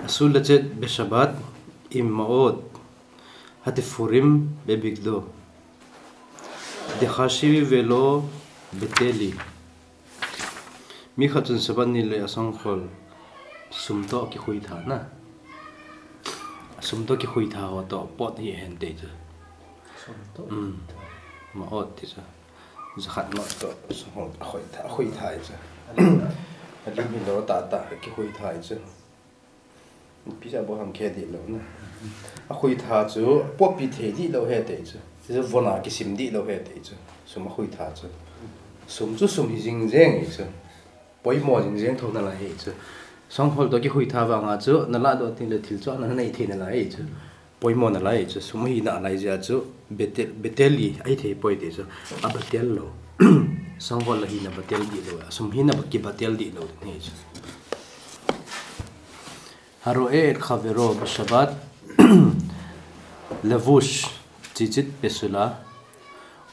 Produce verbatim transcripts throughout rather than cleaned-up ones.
אסור לצאת בשבת עם מעות, התפורים בבגדו. דחשיבי ולא בטלי. Mi khat chun Sabbath ni le asangkhol sum toh kikhuitha na. Sum toh kikhuitha ho toh pot hi hen te chu. Sum toh. Mm. Ma'ot ti chu. Jakhat ma'ot toh sum ho khuitha, khuitha chu. Alim hi lo ta ta kikhuitha chu. Pisa bo ham khe di lo na. Akhuitha chu, popi thei di lo he te chu. Chu vona kisim di lo he te chu. Sum akhuitha chu. Sum chu sum hi jing jeng hi chu. Poimo jing jeng tho nalai hi chu. Sangkhol toh kikhuitha vanga chu, nalah doh teng le thil chu nanei thei nalai hi chu. Poimo nalai hi chu. Sum hi nalai jeh chu, betel, betel hi ahi thei poi te chu. A betel lo. Sangkhol la hi na betel di lo. Sum hi na ki betel di lo hi chu. הרואה את חברו בשבת לבוש ציצית פסולה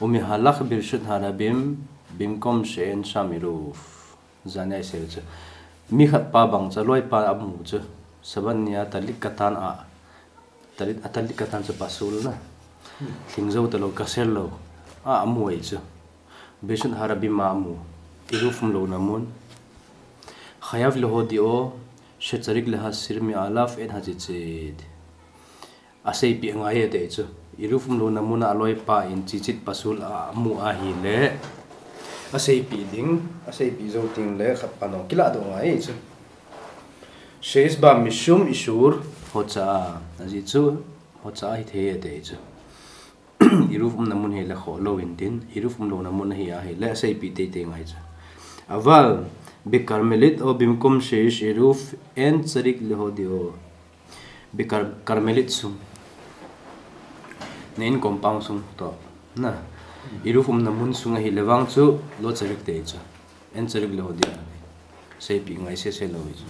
ומהלך ברשות הרבים במקום שאין שם עירוב. Jani a i sei chu. Mi khat pa bang chu, aloi pa amu chu. Sabbath ni a talit katan a. Talit, a talit katan chu pasul na. Thling jo ta lo, kasel lo. A, amu ei chu. Birshut harabim a amu. Iruv um lona mun. חייב להודיעו שצריך להסיר מעליו את הציצית. Aseipeh ngai e te chu. Iruv um lona mun a aloi pa in ציצית פסול amu ahile. Aseipeh ding, aseipeh jou teng le khat pa nong kilah doh ngai chu. שיש בה משום איסור הוצאה. Ajeh chu הוצאה hi thei e te chu. Iruv umna mun hi le khoh lou intin, iruv um lona mun ahi ahile, aseipeh teitei ngai chu. אבל בכרמלית או במקום שיש עירוב אין צריך להודיעו. Bikar, Carmelite sung. Na in compound sung toh. Na. Iruv umna mun sung ahile vang chu lo צריך tei chu. אין צריך להודיע. Seipeh ngai sese lou hi chu.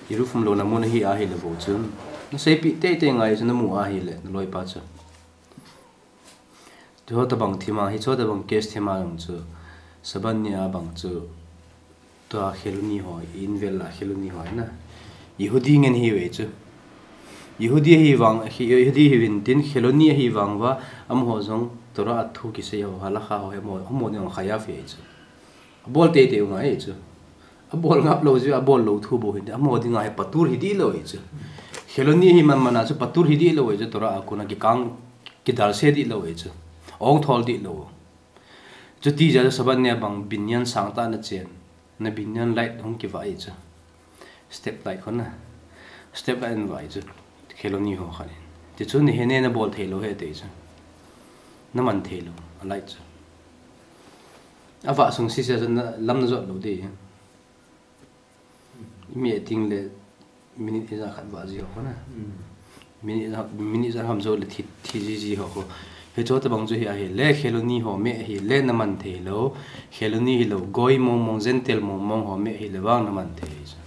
Iruv um lona mun ahi ahile vang chun. Na seipeh teitei ngai chu namu ahile, naloi pa chu. Chu ho tabang thima, hicho tabang case thima jong chu. Sabbath ni a bang chu. Tua Kheloni ho, i in vel a Kheloni ho na. Yehudi ngen hi ve chu. Yehudi hi vang, hi, Yehudi hi vin tin Kheloni hi vang va, amaho jong Torah a thu kisei ho, halakha ho, amaho, amaho jong khayav ve chu. Abol teitei u ngai chu. Abol ngap lou chu, abol lou thu bou hin, amaho dinga hi patur hi di lou chu. Kheloni hi man man a chu patur hi di lou chu, Torah a kona kikang, kidalse di lou chu. Ong thol di lou. Chuti jeh a Sabbath ni a bang binyan sang tah na chen. Na binyan light hung kivah e chu. Step light khon na. Step light an vah e chu. Kheloni ho khat in. Ti chu ni he ne na bol thei lou he te chu. Na man thei lou. A light chu. A vah sung sese chu na lam na jot lou de. Mi a ting le minute ijat khat vah ji ho na. Mm. Minute ijat, minute ijat ham jou le thi, thi ji ji ho ko. Hicho tabang chu hi ahile, Kheloni ho me ahile, na man thei lou. Kheloni hilou, Goy mong mong, Gentile mong mong ho me ahile, vang na man thei chu.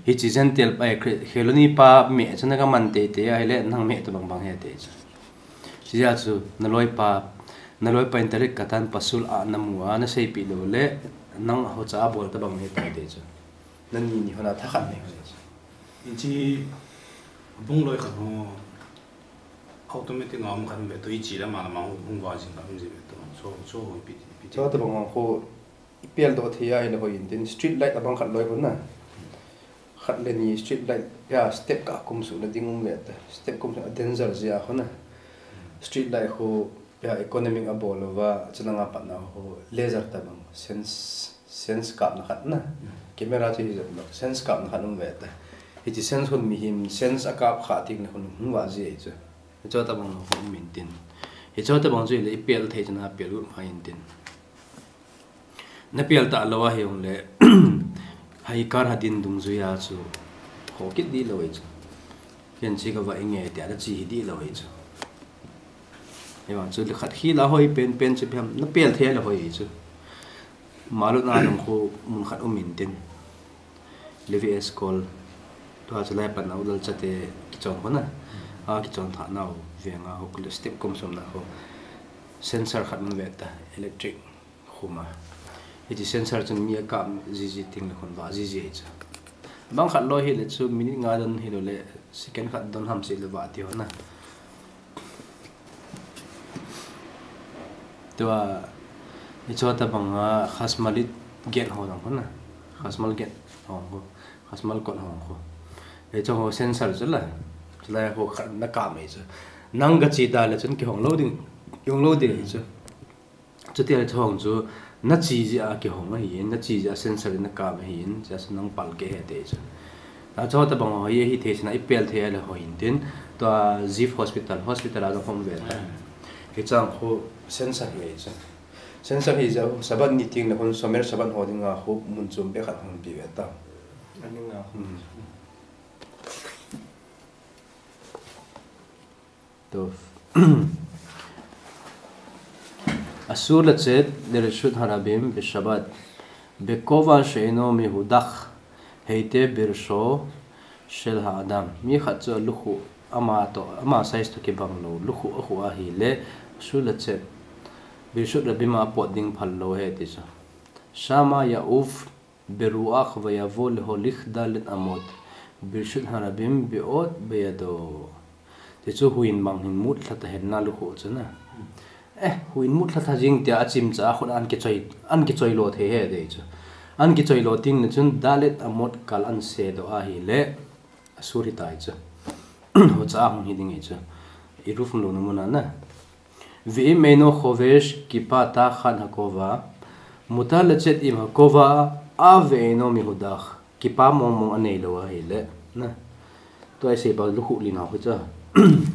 Hichi Gentile pa, eh, Khe-, Kheloni pa me chu na ka man teitei ahile, nang me tabang bang he te chu. Chuti jeh a chu, naloi pa, naloi pa in talit katan pasul a namu a, na seipeh lou le, nang hocha a bol tabang he te te chu. Nani ni hona thakhat ni hona chu. Hichi, bung loi khat ho, automatic a um khat ve to, hichi lama lama hung, hung va jing khat um ji ve to, so, so, pi, pi. Chutabang ho, I pel doh thei a ahile hoi intin, street light abang khat loi hon na. Khat le ni street light, ya, step ka kum suh na ding um ve ta. Step kum suh a danger jeh a hon na. Street light ho, ya, economic a bol lou va, chulanga patna ho, laser tabang, sense, sense kapna khat na. Camera chu hi jep lou, sense kapna khat um ve ta. Hichi sense hon mihem, sense a kap kha teng le hon hung va ji chu. Hicho tabang lou hon um intin. Hicho tabang chu le i pel thei chun a pel ut pha intin. Na pel ta lou a hi ong le, hai kar ha din dungjui a chu, ho kit di lou hi chu. Ken chi ka va i nge ti a na chi hi di lou hi chu. Hi vang chu le khat hi la hoi pen pen chu phem, na pel thei le hoi hi chu. Malut na nung khu mun khat um intin. Levi Eskol. Tua chu lai pan a u lal chate kichon hon na. A kichon tha nau veng a ho khu le step kum som na ho. Sensor khat um ve ta, electric. Khuma. Hichi sensor chun mi a kap jiji teng le hon va jiji hi chu. Bang khat lou hile chu minute nga don hilou le second khat don ham seh le vah ti ho na. Tua, hiche tabang a Khasmalit gate ho jong khu na. Khasmal gate ho khu. Khasmal kot ho khu. Hiche ho sensor chu la. Chulai ho khat na kap mai chu. Nang gache ta le chun kihong lou ding. Kihong lou ding chu. Chuti le chong chu, na che jeh a kihong ahin, na che jeh a sensor in na kap ahin, chua chu nang pal kei ahi ti chu. Achu tabang ho hi, hithei chun a i pel thei a le ho hin tin, tua Ziv Hospital, hospital a jong hom ve ta. Hiche khu sensor hi chu. Sensor hi jeh a, Sabbath ni teng le khun Shomer Shabbat ho dinga khu mun chom bep khat hung pi ve ta. Ani nga. Hmm. טוב. אסור לצאת לרשות הרבים בשבת בכובע שאינו מהודח היטב בראשו של האדם. Mi khat chu lukhuh ama toh, ama size toh kibang lou, lukhuh akhuh ahile, אסור לצאת ברשות הרבים a apot ding phal lou ahi ti chu. שמא יעוף ברוח ויבוא להוליך ד' אמות ברשות הרבים בעוד בידו. Ti chu huin bang hin mut lha ta hen na lukhuh chu na. Eh, huin mut lha ta jing tia achim cha a khun an kichoi, an kichoi lo thei ahi ti chu. An kichoi lo teng le chun ד' אמות kal an se doh ahile, אסור hi tai chu. Ho cha a hung hi ding ahi chu. עירוב umlouna mun a na. ואם אינו חובש כיפה תחת הכובע, מותר לצאת עם הכובע אף ואינו מהודח. Kipa mong mong anei lou ahile. Na. Tua i sei pa lukhuh lin ho khu chu.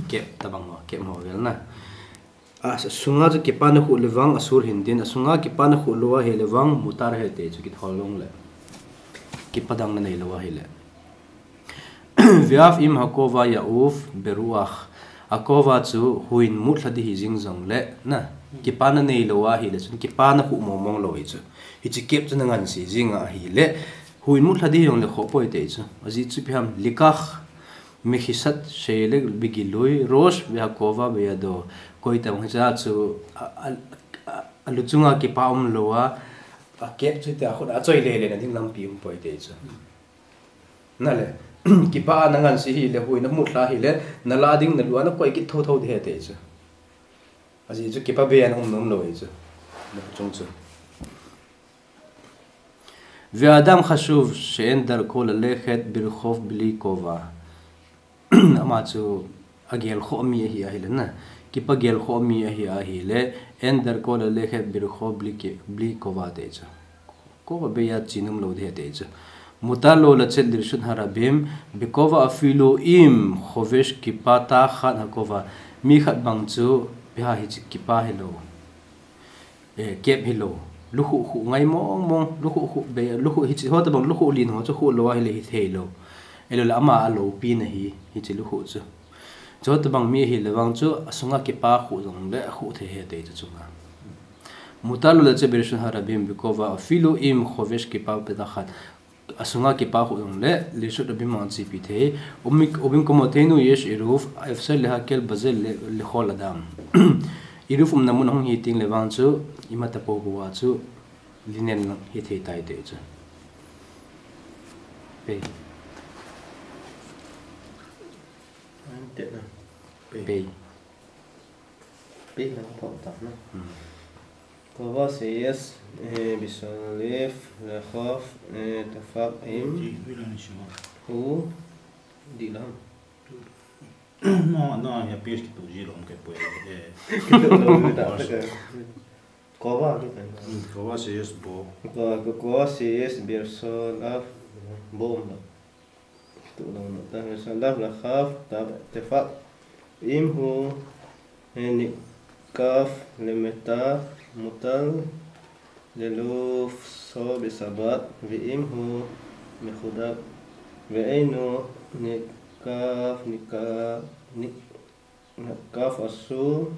Cap tabang ho, cap ho vel na. Asunga chu kipa na khuh le vang אסור hin tin, asunga kipa na khuh lou ahile vang מותר ahi ti chu kithol long le. Kipa dang na nei lou ahile. ואף אם הכובע יעוף ברוח, הכובע chu huin mut lha ding hi jing jong le, na, kipa na nei lou ahile chun, kipa na khuh mong mong lou hi chu. Hiche cap chu na ngan se jing ahile, huin mut lha ding jong le khoh poi ti chu. Ajeh chu ipi ham, לכך מכיסת שלג בגילוי ראש והכובע בידו. Koi tabang hiche chu, a, a, a, alu chunga kipa um lou a, a cap chu tia khun a choi le le na ding lampi um poi ti chu. Na le, kipa a na ngan se hile, huin a mut lha hile, na la ding na lu a na koi kit tho tho ding ahi ti chu. Ajeh chu kipa be a na um nom lou hi chu. Na chung chu. ואדם חשוב שאין דרכו ללכת ברחוב בלי כובע. Ama chu agel khoh mi ahi ahile na. Kipa gel khoh mi ahi ahile, אין דרכו ללכת ברחוב בלי כ-, בלי כובע ti chu. Kova be a che nom lou ding ahi ti chu. מותר לו לצאת לרשות הרבים בכובע אפילו אם חובש כיפה תחת הכובע. Mi khat bang chu, ipi ham hiche kipa hilou. Eh, cap hilou. Lukhuh khuh ngai mong mong, lukhuh khuh be, lukhuh hiche ho tabang lukhuh lin ho chu khuh lou ahile hithei lou. Ahilou le ama a loupi na hi, hiche lukhuh chu. Chu tabang mi ahile vang chu, asunga kipa khuh jong le, akhuh thei ahi ti chu chunga. מותר לו לצאת ברשות הרבים בכובע אפילו אם חובש כיפה תחת. Asunga kipa khuh jong le, לרשות הרבים a chepi thei. ובמקומותינו יש עירוב, אפשר להקל בזה לכל אדם. עירוב umna mun hung hi teng le vang chu, ima tapo bou a chu, linen lang hi thei tai ti chu. Pe. Ante na. Pe. Pe. Pe lang thot ta na. Hmm. כובע שיש, אה, בשליו לכף, אה, תפח עם, הוא דילם. No, no, ya pes ki tu ji lom ke pue. כובע, כובע שיש בו. כובע שיש בשליו, בו. תחת לכף תפח, אם הוא ניקף למטה, מותר ללובשו בשבת, ואם הוא מחודק, ואינו ניקף, ניקף, ניקף אסור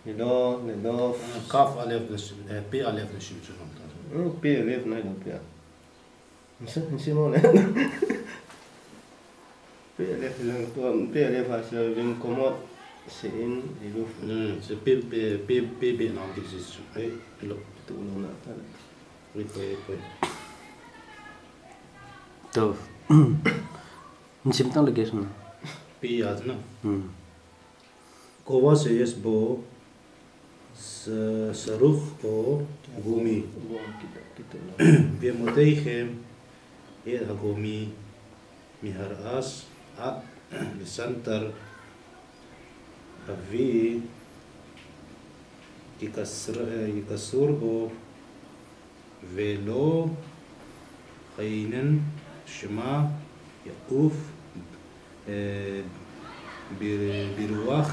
לו ללובש. כף אלף, אה, פה אלף לשם שום. אה, פה אלף, נאי לא פה. Nsi, nsi mo le. Pe le, pe le, pe le, pa se במקומות שאין עירוב. Hmm, se pe, pe, pe, pe, pe, na, ki si su. Ai, lo. Tu lo na, ta le. Ri pe, pe. טוב. Sim tang le ke suna. Pi ya na. Hmm. Kova seyes bo, sa-, sarukh o gumi. Ve'amoteichem et hagumi meha'arash ad lesanter havi'i, ki kasr-, eh, ki kasur bo, ve'lo khainen shema ya'uf, eh, bir-, biruach,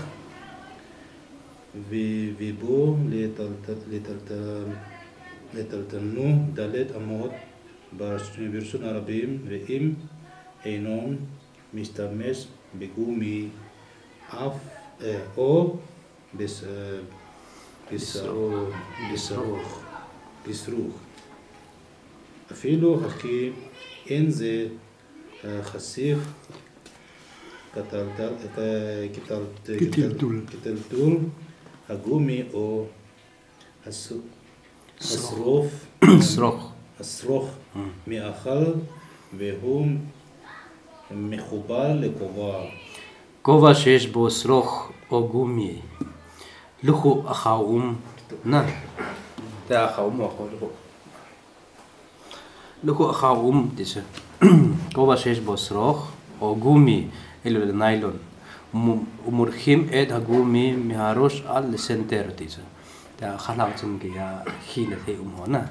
ve-, ve'bo letal-, letaltal-, letaltalnu dalet amot, bar-, birshon harabim, ve'im eino mishtamesh begumi, af, eh, o, bis-, eh, bisaro-, bisarukh, bisrukh. Afilu hakhi en ze, eh, khasif, kataltal, eh, kital-, kitiltul. Kitiltul hagumi o, hasu-, srokh. Hasrokh. Srokh. Hasrokh. Hmm. Me'achar vehu mechubar lekova. Kova seyes bo srokh o gumi. Lukhu akhao um. Na. Te akhao um ho, lukhu. Lukhu akhao um ti chu. Kova seyes bo srokh o gumi, ahilouleh nylon. Mu-, umorchim et hagumi meha'arash ad lesanter ti chu. Te akha lang chun kei a khina thei um ho na.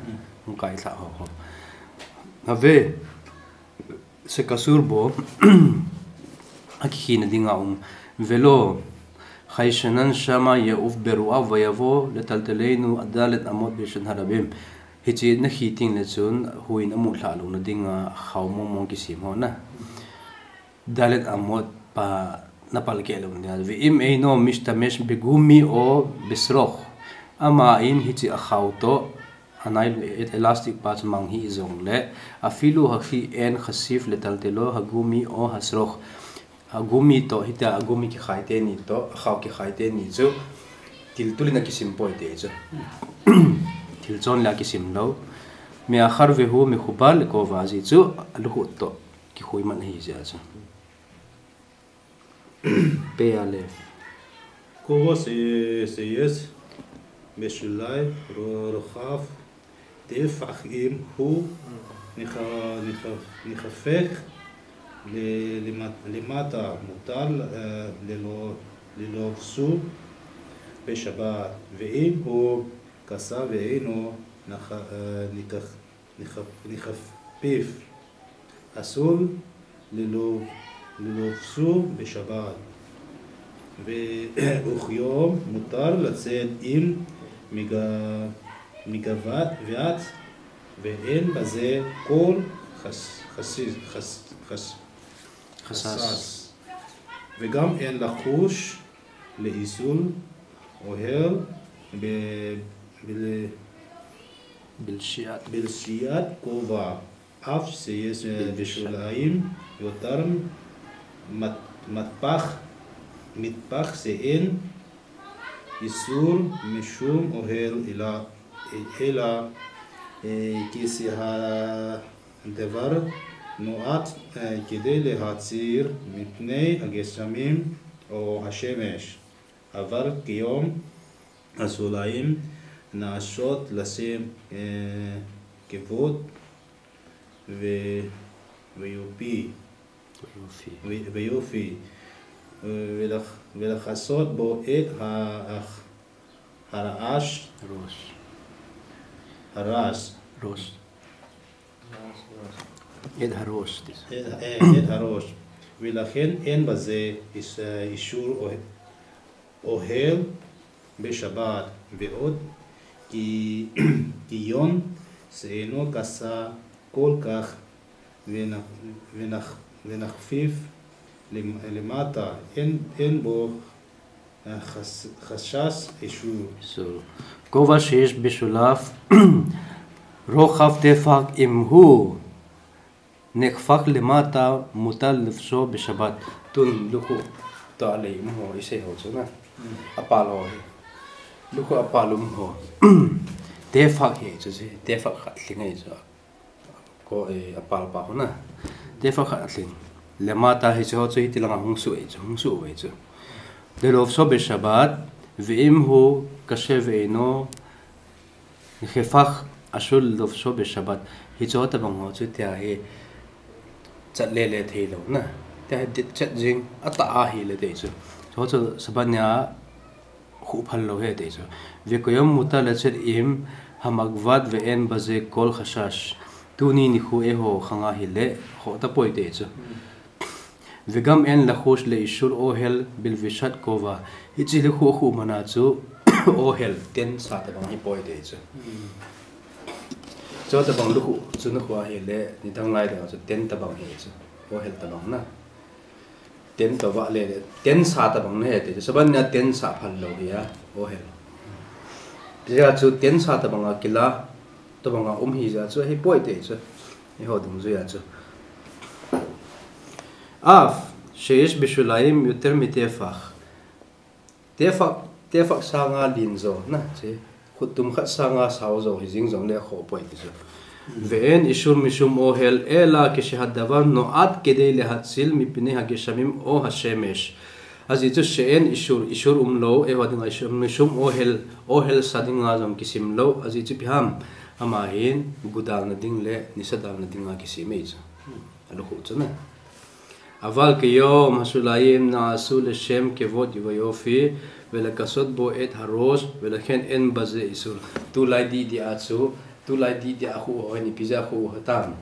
Hung kai lha ho ho. Ave. Shekasur bo, akikhina dinga um. Ve'lo khainen shema ya'uf biruach veyavo letaltaleinu dalet amot birshon harabim. Hiche nakhi teng le chun huin amu lha louna dinga khao mong mong kisem ho na. Dalet amot pa napal keh louna dinga. Ve'im eino mishtamesh begumi o bisrokh. Aman hiche akhao toh, anai elastic pa chu mang hih jongle, afilu hakhi en khasif letaltalo hagumi o hasrokh. Hagumi toh, hitia agumi kikhai teni toh, akhao kikhai teni chu, tiltul in akisim poi ti chu. Thil chon le akisim lou. Me'achar vehu mechubar lekova ji chu, alukhu toh kikhui man ahi jeh a chu. Pe ale. Kova se-, seyes, beshulayim, ro-, rochav, tefach im hu, necha-, necha-, nechafech, le-, lemat-, lemata, mutar, eh, lelo-, lelovshu beshabat, ve'im hu kasa ve'eino necha-, eh, necha-, necha-, nechafif, asur lelo-, lelovshu beshabat. Ve-, וכיום מותר לצאת עם מגע-, מגבעת, ואין בזה כל חש-, חשש, חש-, חש-, חשש. חשש. וגם אין לחוש לאיסור אוהל ב-, בל-, בלשיעת. בלשיעת כובע, אף שיש, אה, בשוליים יותר מט-, מטפח, מטפח שאין איסור משום אוהל, אלא, אלא, אה, כשהדבר נועד, אה, כדי להציר מפני הגשמים או השמש. אבל כיום השוליים נעשות לשם, אה, כבוד ו-, ויופי. ויופי. ו-, ויופי. ולכ-, ולכסות בו את ה-, הרעש. ראש. הרעש. ראש. את הראש. את, אה, את הראש. ולכן אין בזה איס-, אה, אישור או אוהל בשבת, ועוד כי, כיון שאינו כסה כל כך ונח-, ונח-, ונחפיף למ-, למטה, אין, אין בו חש-, חשש איסור. איסור. כובע שיש בשוליו רוחב טפח אם הוא נחפף למטה מותר ללבשו בשבת. Tun lukhu toh alei um ho, isei ho chu na. Apal ho hi. Lukhu apal um ho. Tefach hi chu si, tefach khat lhing ahi chu. Ko, eh, apal pa ho na. Tefach khat alhing. Lemata hiche ho chu hiti langa hung suh e chu, hung suh e chu. Lelobsoh beshabbat, ve'im hu kasher ve'eino kefach asur lelobsoh beshabbat. Hiche ho tabang ho chu tia hi chat lele thei lou na. Tia hi dit chat jing atah ahile ti chu. Chu chu Shabbat nia khuh phal lou ahi ti chu. Vekayom mutar letsat im hamagvat ve'en baze kol chashash. Tuni nikho eiho khanga hile khoh tapoi ti chu. Vegam en lachush leishur ohel bilvishat kova. Hiche le khu khu mana chu ohel tent sa tabang hipoi ti chu. Chu tabang lukhu chu nakhu ahile nidang lai dang chu tent tabang hi chu. Ohel tabang na. Tent tovah lele, tent sa tabang nahi ti chu. Shabbat nia tent sa phal lou hi a, ohel. Tia chu tent sa tabanga kila, tabanga um hi jeh a chu hipoi ti chu. Eiho dungjuia chu. Av sheyesh bishulayim yoter mitefach. Tefach, tefach sanga lin jo na, che. Khut tum khat sanga sao jo hi jing jongle khoh poi ti chu. Ve'en ishur mishum ohel, ela keshehadavar noat kedei lehatsil mipnei hageshamim o hashemesh. Ajeh chu she'en ishur, ishur umlou, eiho dinga ishur mishum ohel, ohel sa dinga jong kisim lou. Ajeh chu ipi ham, ama hin gu dalna ding le nisa dalna dinga kisem e chu. Alukhu chu na. Aval keyom hashulayim na'asu leshem kevod uvayofi, velakasot bo et harosh, velaken en baze ishur. Tulai didi a chu, tulai didi a khu ho, ni pija khu ho tam.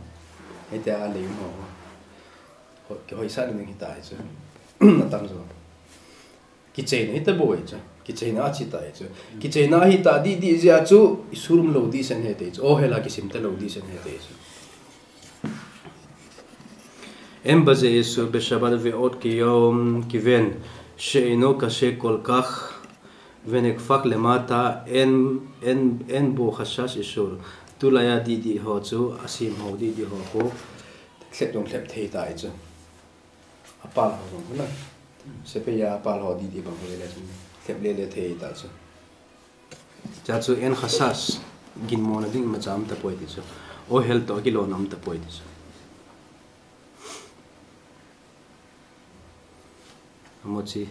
Hete a lei ho. Ho, kihoisah ding hita chu. Atam jo. Kicheina hita bou ahi chu. Kicheina achi ta ahi chu. Kicheina ahi ta didi jeh a chu, ishur umlou dihsen ahi ti chu. Ohel a kisim talou dihsen ahi ti chu. En baze ishur beshabbat ve'od keyom kiven she'eino kasher kolkach venekfach lemata en, en, en bo chashash ishur. Tulai a didi ho chu, asim ho didi ho khu. Lhep jong lhep thei ta ahi chu. Apal ho jong na. Sepai a apal ho didi bang ho le chun. Lhep lele thei ta chu. Cha chu en chashash. Ginmona ding imacha um tapoi ti chu. Ohel toh kilona um tapoi ti chu. Hamotzi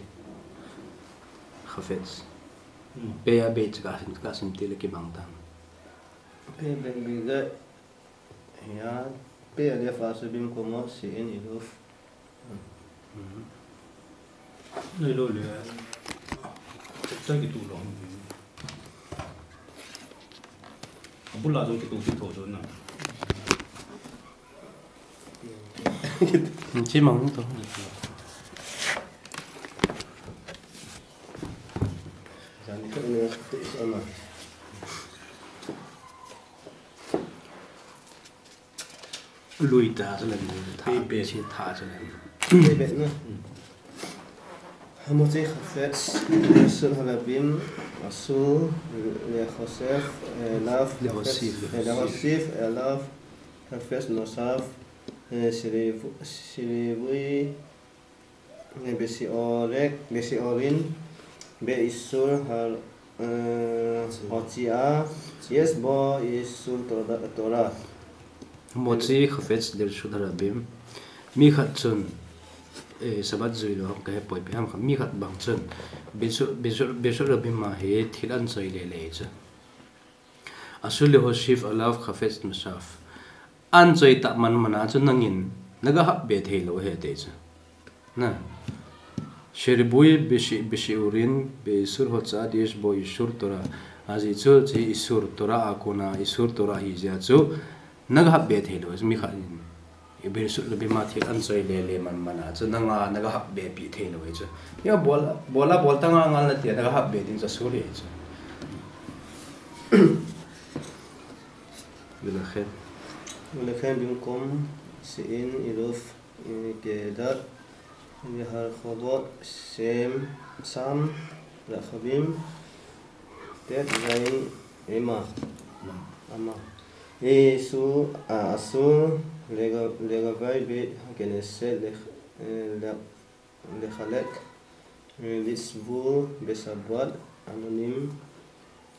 chafetz. Hmm. Pe a be chu ka sim, ka sim ti le kibang tam. Pe be be ga. Ya, pe a le fa su bim komo si en ilof. Nei lo le. Ta kitu lo. Abula jo kitu kitu jo na. Chi mang to. Jani ka ne te sana. Lui ta chu le, lui ta, Pei pei. Chi ta chu le. Pei pei na. Hamotzi chafetz, leshul harabim, asur, lehosef, elav, Lehosif. Lehosif, elav, chafetz nosaf, eh, shirivu-, shirivui, Besiorek, besiorin, beisur har, eh, hotia, yes bo isur Tora, Tora. Hamotzi chafetz leshul harabim. Mi khat chun, eh, Shabbat jui lou ham kahe poi ipi ham kha. Mi khat bang chun, birshut, birshut, birshut harabim a hi thil an choi lele chu. Asur lehosif alav chafetz nosaf. An choi ta man man a chu nangin naga hap be thei lou ahi ti chu. Na. Shiribui bishi, bishiurin beisur hotia yes bo isur Tora. Ajeh chu chi isur Tora a kona isur Tora ahi jeh a chu naga hap be thei lou. Mi khat in. Ibirshut harabim a thil an choi lele man man a chu nanga naga hap be pi thei lou ahi chu. Ya bol, bola bol ta nga ngal na tia naga hap be ding chu asur ahi chu. Velaken. Velaken bimkom si en ilof, eh, kedat, veharchovot shem, sham, rachavim, tet zayin ema. Ama. Isu, a, asur, lega-, legavai beit hakneset, le, eh, le, Lechalek, eh, litzvu beshabbat anonim,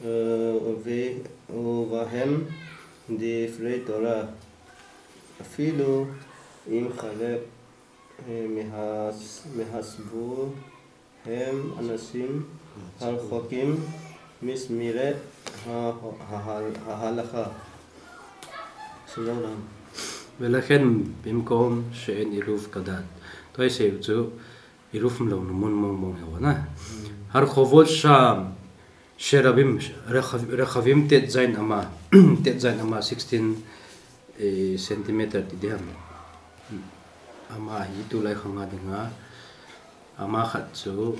eh, uve-, uvahem divrei Tora. Afilu Im Khalek, eh, Mehas, Mehasbu, Hem, Anasim, Halchokim, Mismire, ha, ha, ha, Halacha. Sinau lam. Velachen bimkom she'en iruv kadat. Tua isei u chu iruv umlouna mun mong mong hi ho na. Harchovot sham, Sherabim, Rechav-, Rechavim tet zain ama, tet zain ama sixteen, eh, centimeter ti diham. Ama hi tulai khanga dinga, ama khat chu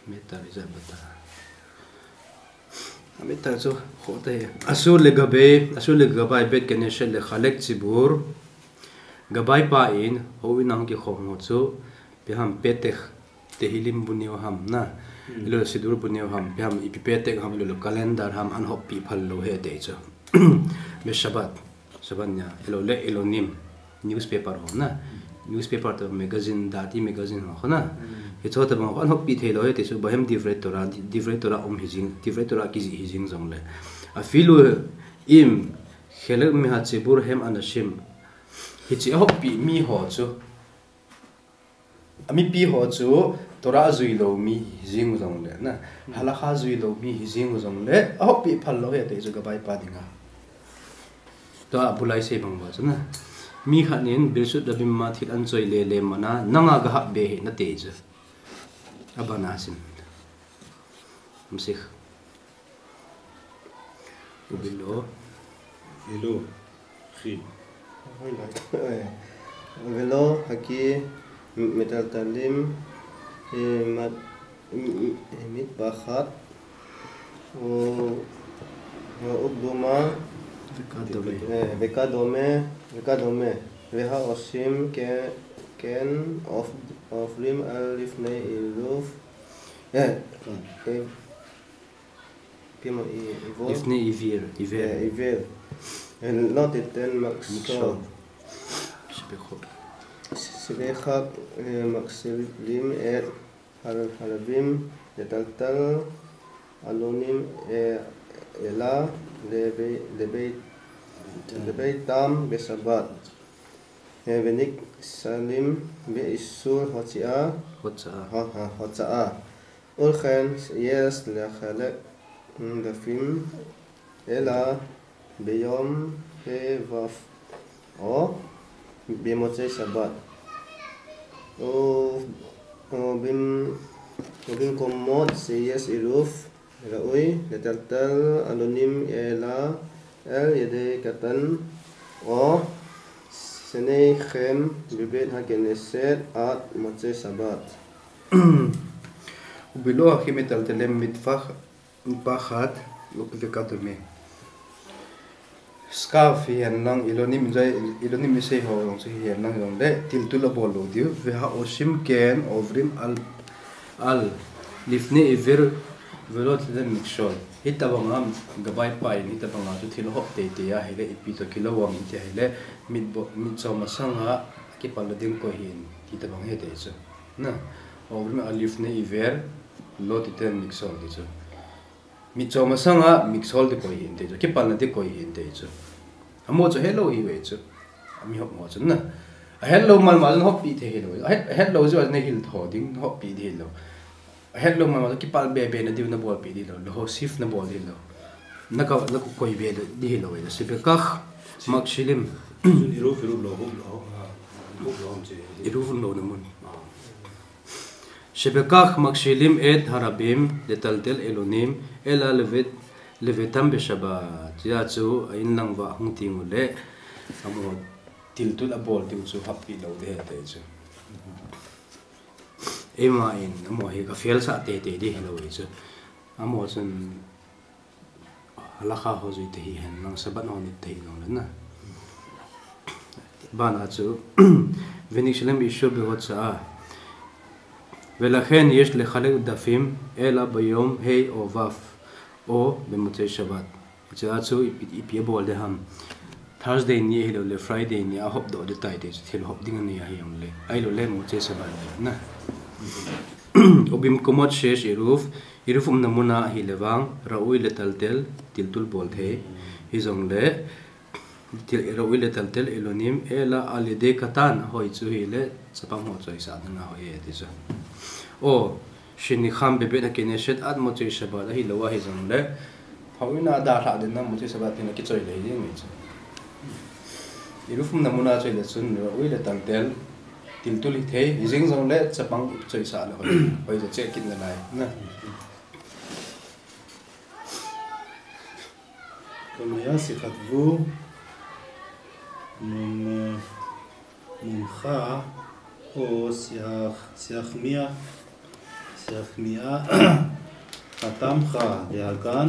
meter ijat bata. A meter chu khote. Asur le Gabai, Asur le Gabai Bet Keneset le Chalek Tzibur. Gabai pa in, houin a hung kikhom ho chu, Peham Petech Tehilim bu neo ham na. Hmm. Ilo Sidur bu neo ham, peham ipi Petech ham, ilo calendar ham, an hoppi phal lou ahi ati chu. Be Shabbat, Shabbat nia, ilo le Elonim, newspaper ho na. Hmm. Newspaper to magazine, dati magazine ho na. Hmm. Hicho tabang ho an hoppi thei lou ahi ati chu, bahem Divrei Torah, di-, Divrei Torah um hi jing, Divrei Torah kiji hi jing jong le. Afilu im, Chalek Mehatzibur hem Anasim. Hichi a hoppi mi ho chu. A mipi ho chu Torah a jui lou mi hi jing u jong le na. Hmm. Halacha jui lou mi hi jing u jong le. A hoppi phal lou ahi ati chu Gabai pa dinga. Tua a bulai sei bang ba chu na. Mi khat nin Birshut Rabim a thil an choi le le mana nanga ga hap be hi na ati chu. Abana sim. Amsik. Ubilo. Velo. Khi. Velo, haki, metaltalim, eh, mat-, m-, m-, mitpachat, u-, u-, ubduma, Vekadome. Eh, vekadome, vekadome. Veha osim ke-, ken of, ofrim al lifnei iruv. Eh, eh, Pima i, ivo? Lifnei ivir, iver. Eh, ivir. Eh, lo titen makso. Mikso. Shebechak. Shebechak, eh, maksilim et hal-, halavim, letaltal, alonim, eh, ela, lebe-, lebe-, lebeitam, besabat. Eh, venik salim, beisur, hochia. Hochia. Ho-, ho-, hochia. Ulchen, yes, lechalek, mm, dafim, ela, beyom, he, vaf, o, bemotzei Shabbat. O, o, bim, o, bimkomot, seyes, iruv, raui, letaltal, alonim, ela, el, yedei, katan, o, senei, chem, bebet, hakeneset, at, motzei Shabbat. Ubilo, haki metaltalim mitpachat, mitpachat, vekadome. Scarf hihen lang, ilonim jai, ilonim isei ho jong chu hihen lang jong le, tiltul abol lou diu, veha osim ken, ovrim al, al, lifnei ivir, velo titen miksol. Hitabanga, Gabai pa in, hitabanga chu thil hop teitei ahile, ipi to kilou vang iti ahile, mit bo-, mitcho masanga, kipal ding koi hin, hitabang ahi ati chu. Na, ovrim al lifnei iver, lo titen miksol ti chu. Mitcho masanga miksol ti koi hin ati chu. Kipalna ti koi hin ati chu. Amaho chu helou hi ve chu. Ami hop mo chu na. Ahelou mal mal hoppi thei helou. Ahe-, ahelou chu ana hil tho ding hoppi thei helou. Ahelou mal mal kipal be be na diu na bolpi thei lou. Lo ho sif na bol thei lou. Na ka, na ku koi be di helou ve. Shebekach maksilim. Iruv, iruv lo, lo, lo, lo, lo, Iruv lo na mun. Shebekach maksilim et harabim letaltel elonim ela levet, levetam beshabat. Tia chu a inlang va hung ting u le, amaho tiltul abol diu chu happi lou ding ahi ati chu. Eima in, amaho hi ka fail sah teitei di hilou ahi chu. Amaho chun Halacha ho jui te hihen lang, Shabbat ho ni te hi jong le na. Bana chu, venik salim beisur behotzia. Velachen yesh lechalek dafim, ela bayom hei o vav, o bemotzei Shabbat. Chua chu ipi, ipi abol ding ham. Thursday ni ahilou le Friday ni a hop doh ding tai ti chu thil hop ding ani ahi jong le. Ahilou le Motzei Shabbat le na. Ubimkomot sheyesh iruv, iruv umna mun a ahile vang, raui letaltel, tiltul bol thei. Hijong le, Til, ראוי לטלטל אלונים אלא על ידי קטן, hoi chu hile chapang ho choisah ding a hoi e ti chu. O, שניחם בבית הכנסת עד מוצאי שבת, ahilou a hijongle houin a dalhah dinga מוצאי שבת tina kichoi lei ding ahi chu. Ilufumna muna choi le chun ראוי לטלטל, tiltul hithei, hijeng jongle chapang choisah le hoi, hoi chu che kit nalai na. כמה שכתבו מומ-, מומחה או סח-, סחמיה, סחמיה חתמך להגן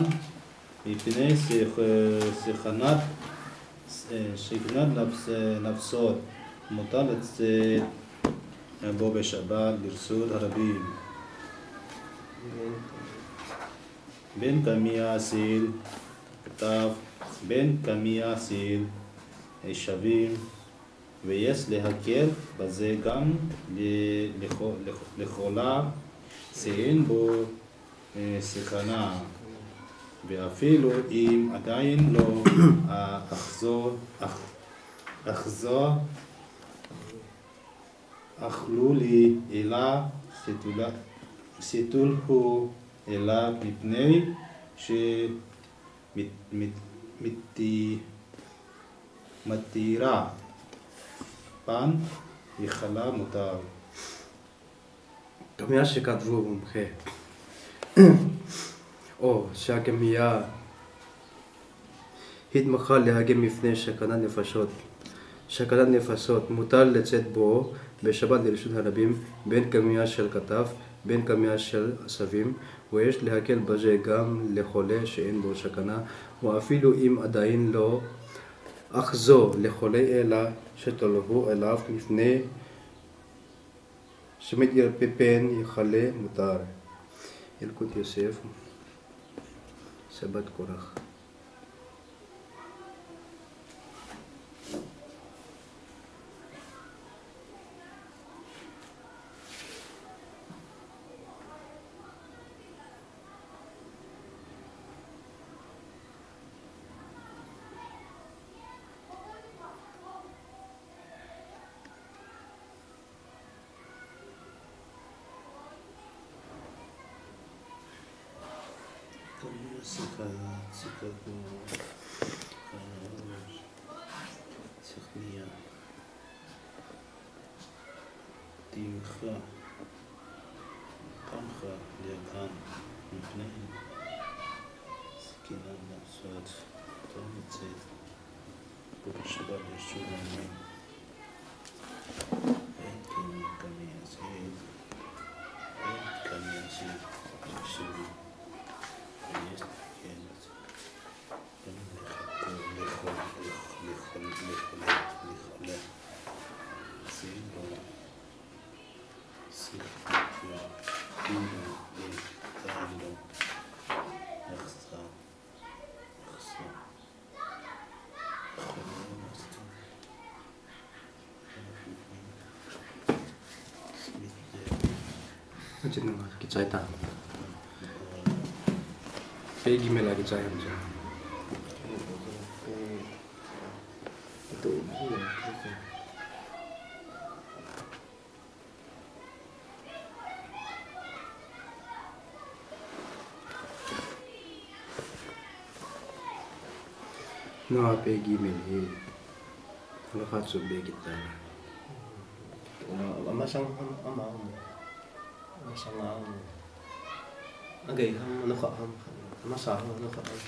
מפני סכ-, סכנת, סכנת נפס-, נפשות, מותר לצאת בו בשבת לרשות הרבים. בין כמיה של כתב, בין כמיה של שווים, ויש להקל בזה גם ל-, לח-, לח-, לחולה שאין בו, אה, סכנה, ואפילו אם עדיין לא, אה, אחזו, אח-, אחזו, אכלו לי, אלא שתולה-, שתול הוא אליו מפני ש-, מת-, מת-, מתי-, מתירה פן יכלה מותר. כמיה שכתבו מומחה. או שהכמיה התמחה להגן מפני סכנת נפשות, סכנת נפשות, מותר לצאת בו בשבת לרשות הרבים, בין כמיה של כתב, בין כמיה של שווים, ויש להקל בזה גם לחולה שאין בו סכנה, ואפילו אם עדיין לא אחזו לחולה אלא שתולהו אליו מפני שמתיר פן יכלה מותר. ילקוט יוסף, שבת כרך. Sikha, sikha ko, sikha niya. Timkha, tamkha, liakan, mipne, sikina, napsat, tamit, set, pukshaba, yashuna, Kichai ta. Page mela kichai ham cha. Nangma page mel hi. Nangma khat chu be kit ta. Ama, ama sang, ama, ama, ama. Ama sang a ama. Agei ham, ano kha ham. Ama sa ham, ano kha ham.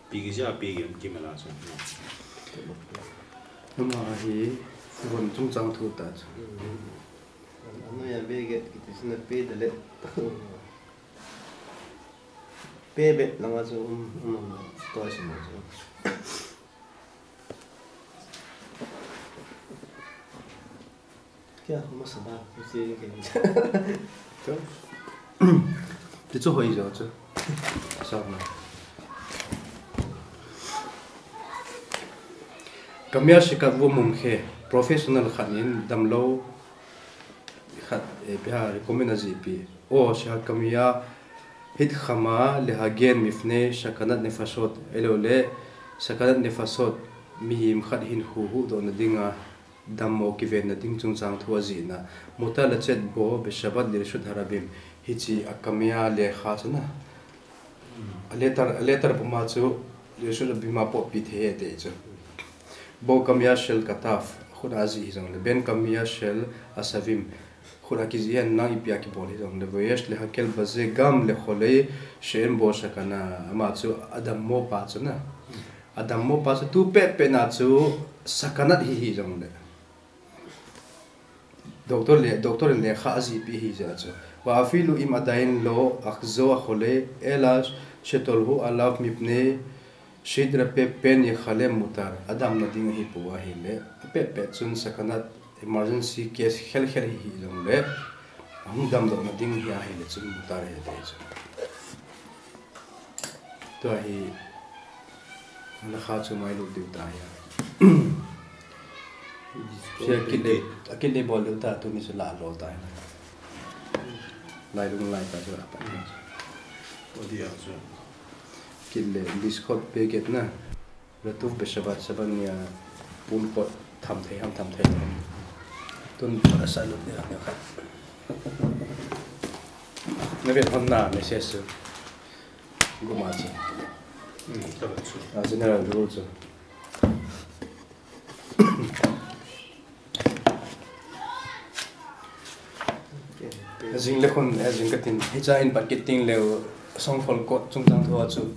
Page ja page em kimela chu. Ama hi von chungchang thu ta chu. Ano ya be get kiti sina pe de le. Pe be langa chu um, um, um, to si mo chu. Kya, masa ba, mesti kya. Chu. Ti chu hoi jo chu. Sa ma. Kamya shikatvu mumkhe, professional khat in damlou khat, eh, ipi ham recommend ajih pi. O, siha kamya Hit khama le hagen mifne sakanat nefasot, elo le sakanat nefasot, mihem khat hin huhu do na dinga, dammo kiven na ding chungchang thu ajihna, muta la chet bo be shabat le reshut harabim, hichi akamia le kha chana. A letter, a letter puma chu Yeshua bima po pi the te chu. Bo kamia shel kataf, khut aji hi jong le. Ben kamia shel asavim, khut akiji hen nang ipia kibol hi jong le. Voyesh le hakel baze gam le kholei shen bo sakana. Ama chu adammo pa chu na. Adammo pa chu tu pe pe na chu sakanat hi hi jong le. Doctor le, doctor in lekha ajih pi hi jeh a chu. Wa afilu im adain lo akzo akholei ela shetolhu alav mipne shidra pe pen ye khale mutar. Adamna ding hi pu ahile. Ape pe chun sakanat emergency case khel khel hi hi jong le. Ahung damdoh na ding hi ahile chun mutar he te chu. Tua hi, lakha chu mai lut diu ta hi. Sia kit le, a kit le bol diu ta, tuni chu la lo ta hi. Lai lung lai ta chu a pa. Odi a chu. Kit le, Discord packet na. Ratuv be Shabbat, Shabbat nia pun kot tham thei ham tham thei. Tun a sa lut nia khat. Na vet hon na message chu. Guma chu. A general rule chu. Jing le khun, eh, jing katin. Hicha in pat kit ting leu, songkhol kot chungchang thua chu.